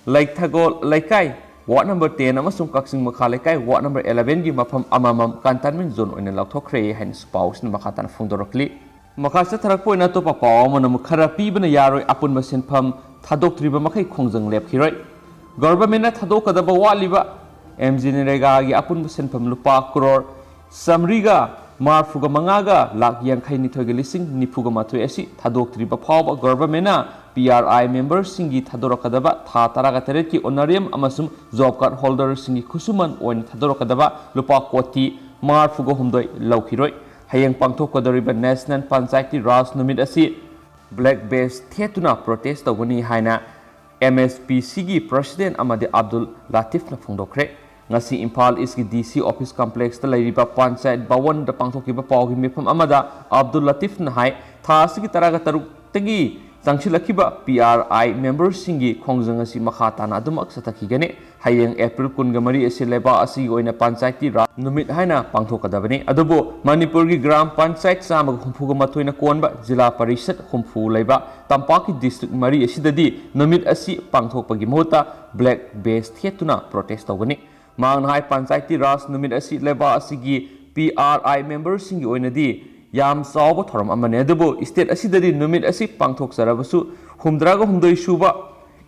ꯂꯩꯊꯒꯣꯜ ꯂꯩꯀꯥꯏ, ward number ten ꯑꯃꯁꯨꯡ ꯀꯛꯆꯤꯡ ꯃꯈꯥ ꯂꯩꯀꯥꯏ, ward number eleven ꯒꯤ ꯃꯐꯝ ꯑꯃꯃꯝ containment zone ꯑꯣꯏꯅ ꯂꯥꯎꯊꯣꯛꯈ꯭ꯔꯦ ꯍꯥꯏꯅꯁꯨ ꯄꯥꯎꯁꯤꯅ ꯃꯈꯥ ꯇꯥꯅ ꯐꯣꯡꯗꯣꯔꯛꯂꯤ꯫ ꯃꯈꯥ ꯆꯠꯊꯔꯛꯄ ꯑꯣꯏꯅ ꯑꯇꯣꯞꯄ ꯄꯥꯎ ꯑꯃꯅ ꯑꯃꯨꯛ ꯈꯔ ꯄꯤꯕꯅ ꯌꯥꯔꯣꯏ, ꯑꯄꯨꯟꯕ ꯁꯦꯟꯐꯝ ꯊꯥꯗꯣꯛꯇ꯭ꯔꯤꯕ ꯃꯈꯩ ꯈꯣꯡꯖꯪ ꯂꯦꯞꯈꯤꯔꯣꯏ꯫ Government ꯅ ꯊꯥꯗꯣꯛꯀꯗꯕ ꯋꯥꯠꯂꯤꯕ MGNREGA ꯒꯤ ꯑꯄꯨꯟꯕ ꯁꯦꯟꯐꯝ ꯂꯨꯄꯥ ꯀ꯭ꯔꯣꯔ ꯆꯥꯃꯔꯤꯒ ꯃꯔꯤꯐꯨꯒ ꯃꯉꯥꯒ ꯂꯥꯈ ꯌꯥꯡꯈꯩ ꯅꯤꯊꯣꯏꯒ ꯂꯤꯁꯤꯡ ꯅꯤꯐꯨꯒ ꯃꯥꯊꯣꯏ ꯑꯁꯤ ꯊꯥꯗꯣꯛꯇ꯭ꯔꯤꯕ ꯐꯥꯎꯕ government ꯅ PRI member ꯁꯤꯡꯒꯤ ꯊꯥꯗꯣꯔꯛꯀꯗꯕ ꯊꯥ ꯇꯔꯥꯒ ꯇꯔꯦꯠꯀꯤ honorarium ꯑꯃꯁꯨꯡ job card holder ꯁꯤꯡꯒꯤ ꯈꯨꯠꯁꯨꯃꯟ ꯑꯣꯏꯅ ꯊꯥꯗꯣꯔꯛꯀꯗꯕ ꯂꯨꯄꯥ ꯀꯣꯇꯤ ꯃꯔꯤꯐꯨꯒ ꯍꯨꯝꯗꯣꯏ ꯂꯧꯈꯤꯔꯣꯏ꯫ ꯍꯌꯦꯡ ꯄꯥꯡꯊꯣꯛꯀꯗꯧꯔꯤꯕ National Panchayati Raj ꯅꯨꯃꯤꯠ ꯑꯁꯤ black badge ꯊꯦꯠꯇꯨꯅ protest ꯇꯧꯒꯅꯤ ꯍꯥꯏꯅ MSPC ꯒꯤ president ꯑꯃꯗꯤ ꯑꯕꯗꯨꯜ ꯂꯥꯇꯤꯐꯅ ꯐꯣꯡꯗꯣꯛꯈ꯭ꯔꯦ꯫ ꯉꯁꯤ ꯏꯝꯐꯥꯜ East ꯀꯤ DC office complex ꯇ ꯂꯩꯔꯤꯕ Panchayat Bhavan ꯗ ꯄꯥꯡꯊꯣꯛꯈꯤꯕ ꯄꯥꯎꯒꯤ ꯃꯤꯐꯝ ꯑꯃꯗ ꯑꯕꯗꯨꯜ ꯂꯥꯇꯤꯐꯅ ꯍꯥꯏ, ꯊꯥ ꯑꯁꯤꯒꯤ ꯇꯔꯥꯒ ꯇꯔꯨꯛꯇꯒꯤ ꯆꯪꯁꯤꯜꯂꯛꯈꯤꯕ PRI member ꯁꯤꯡꯒꯤ ꯈꯣꯡꯖꯪ ꯑꯁꯤ ꯃꯈꯥ ꯇꯥꯅ ꯑꯗꯨꯃꯛ ꯆꯠꯊꯈꯤꯒꯅꯤ꯫ ꯍꯌꯦꯡ April ꯀꯨꯟꯒ ꯃꯔꯤ ꯑꯁꯤ ꯂꯩꯕꯥꯛ ꯑꯁꯤꯒꯤ ꯑꯣꯏꯅ Panchayati Raj ꯅꯨꯃꯤꯠ ꯍꯥꯏꯅ ꯄꯥꯡꯊꯣꯛꯀꯗꯕꯅꯤ꯫ ꯑꯗꯨꯕꯨ ꯃꯅꯤꯄꯨꯔꯒꯤ gram panchayat ꯆꯥꯝꯃꯒ ꯍꯨꯝꯐꯨꯒ ꯃꯥꯊꯣꯏꯅ ꯀꯣꯟꯕ ꯖꯤꯂꯥ ꯄꯔꯤꯁꯠ ꯍꯨꯝꯐꯨ ꯂꯩꯕ ꯇꯝꯄꯥꯛꯀꯤ district ꯃꯔꯤ ꯑꯁꯤꯗꯗꯤ ꯅꯨꯃꯤꯠ ꯑꯁꯤ ꯄꯥꯡꯊꯣꯛꯄꯒꯤ ꯃꯍꯨꯠꯇ black badge ꯊꯦꯠꯇꯨꯅ protest ꯇꯧꯒꯅꯤ꯫ ꯃꯍꯥꯛꯅ ꯍꯥꯏ, Panchayati Raj ꯅꯨꯃꯤꯠ ꯑꯁꯤ ꯂꯩꯕꯥꯛ ꯑꯁꯤꯒꯤ PRI member ꯁꯤꯡꯒꯤ ꯑꯣꯏꯅꯗꯤ ꯌꯥꯝ ꯆꯥꯎꯕ ꯊꯧꯔꯝ ꯑꯃꯅꯤ, ꯑꯗꯨꯕꯨ state ꯑꯁꯤꯗꯗꯤ ꯅꯨꯃꯤꯠ ꯑꯁꯤ ꯄꯥꯡꯊꯣꯛꯆꯔꯕꯁꯨ ꯍꯨꯝꯗ꯭ꯔꯥꯒ ꯍꯨꯝꯗꯣꯏ ꯁꯨꯕ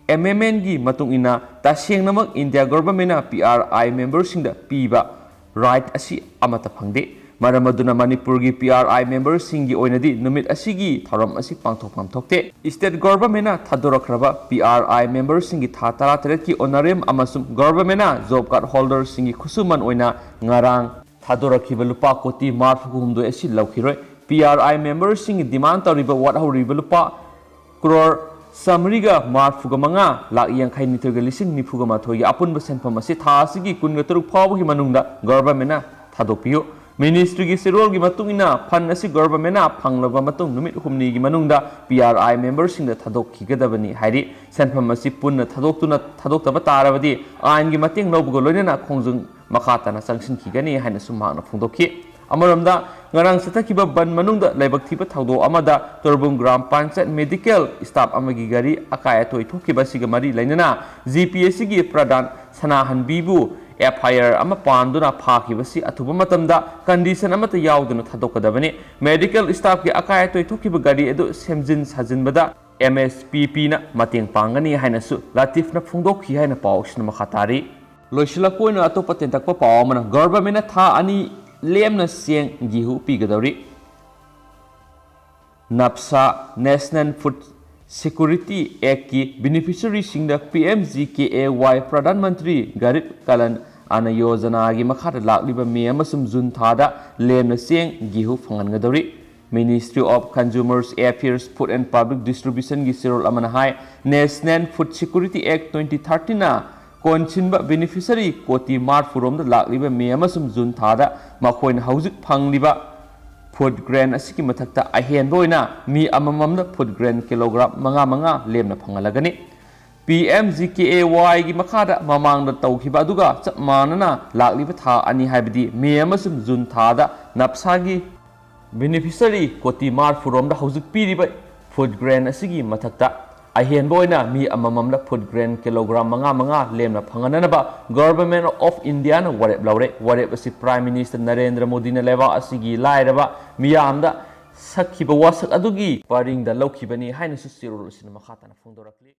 amendment ꯀꯤ ꯃꯇꯨꯡ ꯏꯟꯅ ꯇꯁꯦꯡꯅꯃꯛ India government ꯅ PRI member ꯁꯤꯡꯗ ꯄꯤꯕ right ꯑꯁꯤ ꯑꯃꯠꯇ ꯐꯪꯗꯦ꯫ ꯃꯔꯝ ꯑꯗꯨꯅ ꯃꯅꯤꯄꯨꯔꯒꯤ PRI member ꯁꯤꯡꯒꯤ ꯑꯣꯏꯅꯗꯤ ꯅꯨꯃꯤꯠ ꯑꯁꯤꯒꯤ ꯊꯧꯔꯝ ꯑꯁꯤ ꯄꯥꯡꯊꯣꯛꯐꯝ ꯊꯣꯛꯇꯦ꯫ State government ꯅ ꯊꯥꯗꯣꯔꯛꯈ꯭ꯔꯕ PRI member ꯁꯤꯡꯒꯤ ꯊꯥ ꯇꯔꯥꯇꯔꯦꯠꯀꯤ honorarium ꯑꯃꯁꯨꯡ government ꯅ job card holder ꯁꯤꯡꯒꯤ ꯈꯨꯠꯁꯨꯃꯟ ꯑꯣꯏꯅ ꯉꯔꯥꯡ ꯊꯥꯗꯣꯔꯛꯈꯤꯕ ꯂꯨꯄꯥ ꯀꯣꯇꯤ ꯃꯔꯤꯐꯨꯒ ꯍꯨꯝꯗꯣꯏ ꯑꯁꯤ ꯂꯧꯈꯤꯔꯣꯏ꯫ PRI member ꯁꯤꯡꯒꯤ demand ꯇꯧꯔꯤꯕ ꯋꯥꯠꯍꯧꯔꯤꯕ ꯂꯨꯄꯥ ꯀ꯭ꯔꯣꯔ ꯆꯥꯃꯔꯤꯒ ꯃꯔꯤꯐꯨꯒ ꯃꯉꯥ ꯂꯥꯈ ꯌꯥꯡꯈꯩ ꯅꯤꯊꯣꯏꯒ ꯂꯤꯁꯤꯡ ꯅꯤꯐꯨꯒ ꯃꯥꯊꯣꯏꯒꯤ ꯑꯄꯨꯟꯕ ꯁꯦꯟꯐꯝ ꯑꯁꯤ ꯊꯥ ꯑꯁꯤꯒꯤ ꯀꯨꯟꯒ ꯇꯔꯨꯛ ꯐꯥꯎꯕꯒꯤ ꯃꯅꯨꯡꯗ government ꯅ ꯊꯥꯗꯣꯛꯄꯤꯌꯨ꯫ Ministry ꯒꯤ ꯆꯦꯔꯣꯜꯒꯤ ꯃꯇꯨꯡ ꯏꯟꯅ fund ꯑꯁꯤ government ꯅ ꯐꯪꯂꯕ ꯃꯇꯨꯡ ꯅꯨꯃꯤꯠ ꯍꯨꯝꯅꯤꯒꯤ ꯃꯅꯨꯡꯗ PRI member ꯁꯤꯡꯗ ꯊꯥꯗꯣꯛꯈꯤꯒꯗꯕꯅꯤ ꯍꯥꯏꯔꯤ꯫ ꯁꯦꯟꯐꯝ ꯑꯁꯤ ꯄꯨꯟꯅ ꯊꯥꯗꯣꯛꯇꯨꯅ, ꯊꯥꯗꯣꯛꯇꯕ ꯇꯥꯔꯕꯗꯤ ꯑꯥꯏꯟꯒꯤ ꯃꯇꯦꯡ ꯂꯧꯕꯒ ꯂꯣꯏꯅꯅ ꯈꯣꯡꯖꯪ ꯃꯈꯥ ꯇꯥꯅ ꯆꯪꯁꯤꯟꯈꯤꯒꯅꯤ ꯍꯥꯏꯅꯁꯨ ꯃꯍꯥꯛꯅ ꯐꯣꯡꯗꯣꯛꯈꯤ꯫ ꯑꯃꯔꯣꯝꯗ, ꯉꯔꯥꯡ ꯆꯠꯊꯈꯤꯕ ꯕꯟ ꯃꯅꯨꯡꯗ ꯂꯥꯏꯕꯛ ꯊꯤꯕ ꯊꯧꯗꯣꯛ ꯑꯃꯗ ꯇꯣꯔꯕꯨꯡ ꯒ꯭ꯔꯥꯝ ꯄꯟꯆꯥꯌꯠ ꯃꯦꯗꯤꯀꯦꯜ ꯁ꯭ꯇꯥꯐ ꯑꯃꯒꯤ ꯒꯥꯔꯤ ꯑꯀꯥꯏ ꯑꯇꯣꯏ ꯊꯣꯛꯈꯤꯕ ꯑꯁꯤꯒ ꯃꯔꯤ ꯂꯩꯅꯅ ꯖꯤ ꯄꯤ ꯑꯦꯁ ꯁꯤꯒꯤ ꯄ꯭ꯔꯙꯥꯟ ꯁꯅꯥꯍꯟꯕꯤꯕꯨ ꯑꯦꯐ ꯑꯥꯏ ꯑꯥꯔ ꯑꯃ ꯄꯥꯟꯗꯨꯅ ꯐꯥꯈꯤꯕꯁꯤ ꯑꯊꯨꯕ ꯃꯇꯝꯗ ꯀꯟꯗꯤꯁꯟ ꯑꯃꯠꯇ ꯌꯥꯎꯗꯅ ꯊꯥꯗꯣꯛꯀꯗꯕꯅꯤ꯫ ꯃꯦꯗꯤꯀꯦꯜ ꯁ꯭ꯇꯥꯐꯀꯤ ꯑꯀꯥꯏ ꯑꯇꯣꯏ ꯊꯣꯛꯈꯤꯕ ꯒꯥꯔꯤ ꯑꯗꯨ ꯁꯦꯝꯖꯤꯟ ꯁꯥꯖꯤꯟꯕꯗ ꯑꯦꯝ ꯑꯦꯁ ꯄꯤ ꯄꯤꯅ ꯃꯇꯦꯡ ꯄꯥꯡꯒꯅꯤ ꯍꯥꯏꯅꯁꯨ ꯂꯥꯇꯤꯐꯅ ꯐꯣꯡꯗꯣꯛꯈꯤ ꯍꯥꯏꯅ ꯄꯥꯎꯁꯤꯅ ꯃꯈꯥ ꯇꯥꯔꯤ꯫ ꯂꯣꯏꯁꯤꯜꯂꯛꯄ ꯑꯣꯏꯅ ꯑꯇꯣꯞꯄ ꯇꯦꯟꯇꯛꯄ ꯄꯥꯎ ꯑꯃꯅ, ꯒꯚꯔꯟꯃꯦꯟꯠꯅ ꯊꯥ ꯑꯅꯤ ꯂꯦꯝꯅ ꯆꯦꯡ ꯒꯦꯍꯨ ꯄꯤꯒꯗꯧꯔꯤ꯫ ꯅꯞꯁꯥ, ꯅꯦꯁꯅꯦꯜ ꯐꯨꯗ ꯁꯦꯀ꯭ꯌꯨꯔꯤꯇꯤ ꯑꯦꯛꯀꯤ ꯕꯦꯅꯤꯐꯤꯁꯔꯤꯁꯤꯡꯗ P M G K A Y, Pradhan Mantri Garib Kalyan ꯑꯟꯅ ꯌꯣꯖꯅꯥꯒꯤ ꯃꯈꯥꯗ ꯂꯥꯛꯂꯤꯕ ꯃꯦ ꯑꯃꯁꯨꯡ ꯖꯨꯟ ꯊꯥꯗ ꯂꯦꯝꯅ ꯆꯦꯡ ꯒꯦꯍꯨ ꯐꯪꯍꯟꯒꯗꯧꯔꯤ꯫ Ministry of Consumers Affairs, Food and Public Distributionꯒꯤ ꯆꯦꯔꯣꯜ ꯑꯃꯅ ꯍꯥꯏ, National Food Security Act twenty thirteenꯅ ꯀꯣꯟꯁꯤꯟꯕ ꯕꯦꯅꯤꯐꯤꯁꯔꯤ ꯀꯣꯇꯤ ꯃꯔꯤꯐꯨ ꯔꯣꯝꯗ ꯂꯥꯛꯂꯤꯕ ꯃꯦ ꯑꯃꯁꯨꯡ ꯖꯨꯟ ꯊꯥꯗ ꯃꯈꯣꯏꯅ ꯍꯧꯖꯤꯛ ꯐꯪꯂꯤꯕ ꯐꯨꯗ ꯒ꯭ꯔꯦꯟ ꯑꯁꯤꯒꯤ ꯃꯊꯛꯇ ꯑꯍꯦꯟꯕ ꯑꯣꯏꯅ ꯃꯤ ꯑꯃꯃꯝꯗ ꯐꯨꯗ ꯒ꯭ꯔꯦꯟ ꯀꯤꯂꯣꯒ꯭ꯔꯥꯝ ꯃꯉꯥ ꯃꯉꯥ ꯂꯦꯝꯅ ꯐꯪꯍꯜꯂꯒꯅꯤ꯫ ꯄꯤ ꯑꯦꯝ ꯖꯤ ꯀꯦ ꯑꯦ ꯋꯥꯏꯒꯤ ꯃꯈꯥꯗ ꯃꯃꯥꯡꯗ ꯇꯧꯈꯤꯕ ꯑꯗꯨꯒ ꯆꯞ ꯃꯥꯟꯅꯅ ꯂꯥꯛꯂꯤꯕ ꯊꯥ ꯑꯅꯤ, ꯍꯥꯏꯕꯗꯤ ꯃꯦ ꯑꯃꯁꯨꯡ ꯖꯨꯟ ꯊꯥꯗ ꯅꯞꯁꯥꯒꯤ ꯕꯦꯅꯤꯐꯤꯁꯔꯤ ꯀꯣꯇꯤ ꯃꯔꯤꯐꯨ ꯔꯣꯝꯗ ꯍꯧꯖꯤꯛ ꯄꯤꯔꯤꯕ ꯐꯨꯗ ꯒ꯭ꯔꯦꯟ ꯑꯁꯤꯒꯤ ꯃꯊꯛꯇ ꯑꯍꯦꯟꯕ ꯑꯣꯏꯅ ꯃꯤ ꯑꯃꯃꯝꯗ ꯐꯨꯗ ꯒ꯭ꯔꯦꯟ ꯀꯤꯂꯣꯒ꯭ꯔꯥꯝ ꯃꯉꯥ ꯃꯉꯥ ꯂꯦꯝꯅ ꯐꯪꯍꯟꯅꯅꯕ Government of Indiaꯅ ꯋꯥꯔꯦꯞ ꯂꯧꯔꯦ꯫ ꯋꯥꯔꯦꯞ ꯑꯁꯤ Prime Minister ꯅꯔꯦꯟꯗ꯭ꯔ ꯃꯣꯗꯤꯅ ꯂꯩꯕꯥꯛ ꯑꯁꯤꯒꯤ ꯂꯥꯏꯔꯕ ꯃꯤꯌꯥꯝꯗ ꯁꯛꯈꯤꯕ ꯋꯥꯁꯛ ꯑꯗꯨꯒꯤ ꯄꯔꯤꯡꯗ ꯂꯧꯈꯤꯕꯅꯤ ꯍꯥꯏꯅꯁꯨ ꯆꯦꯔꯣꯜ ꯑꯁꯤꯅ ꯃꯈꯥ ꯇꯥꯅ ꯐꯣꯡꯗꯣꯔꯛꯂꯤ꯫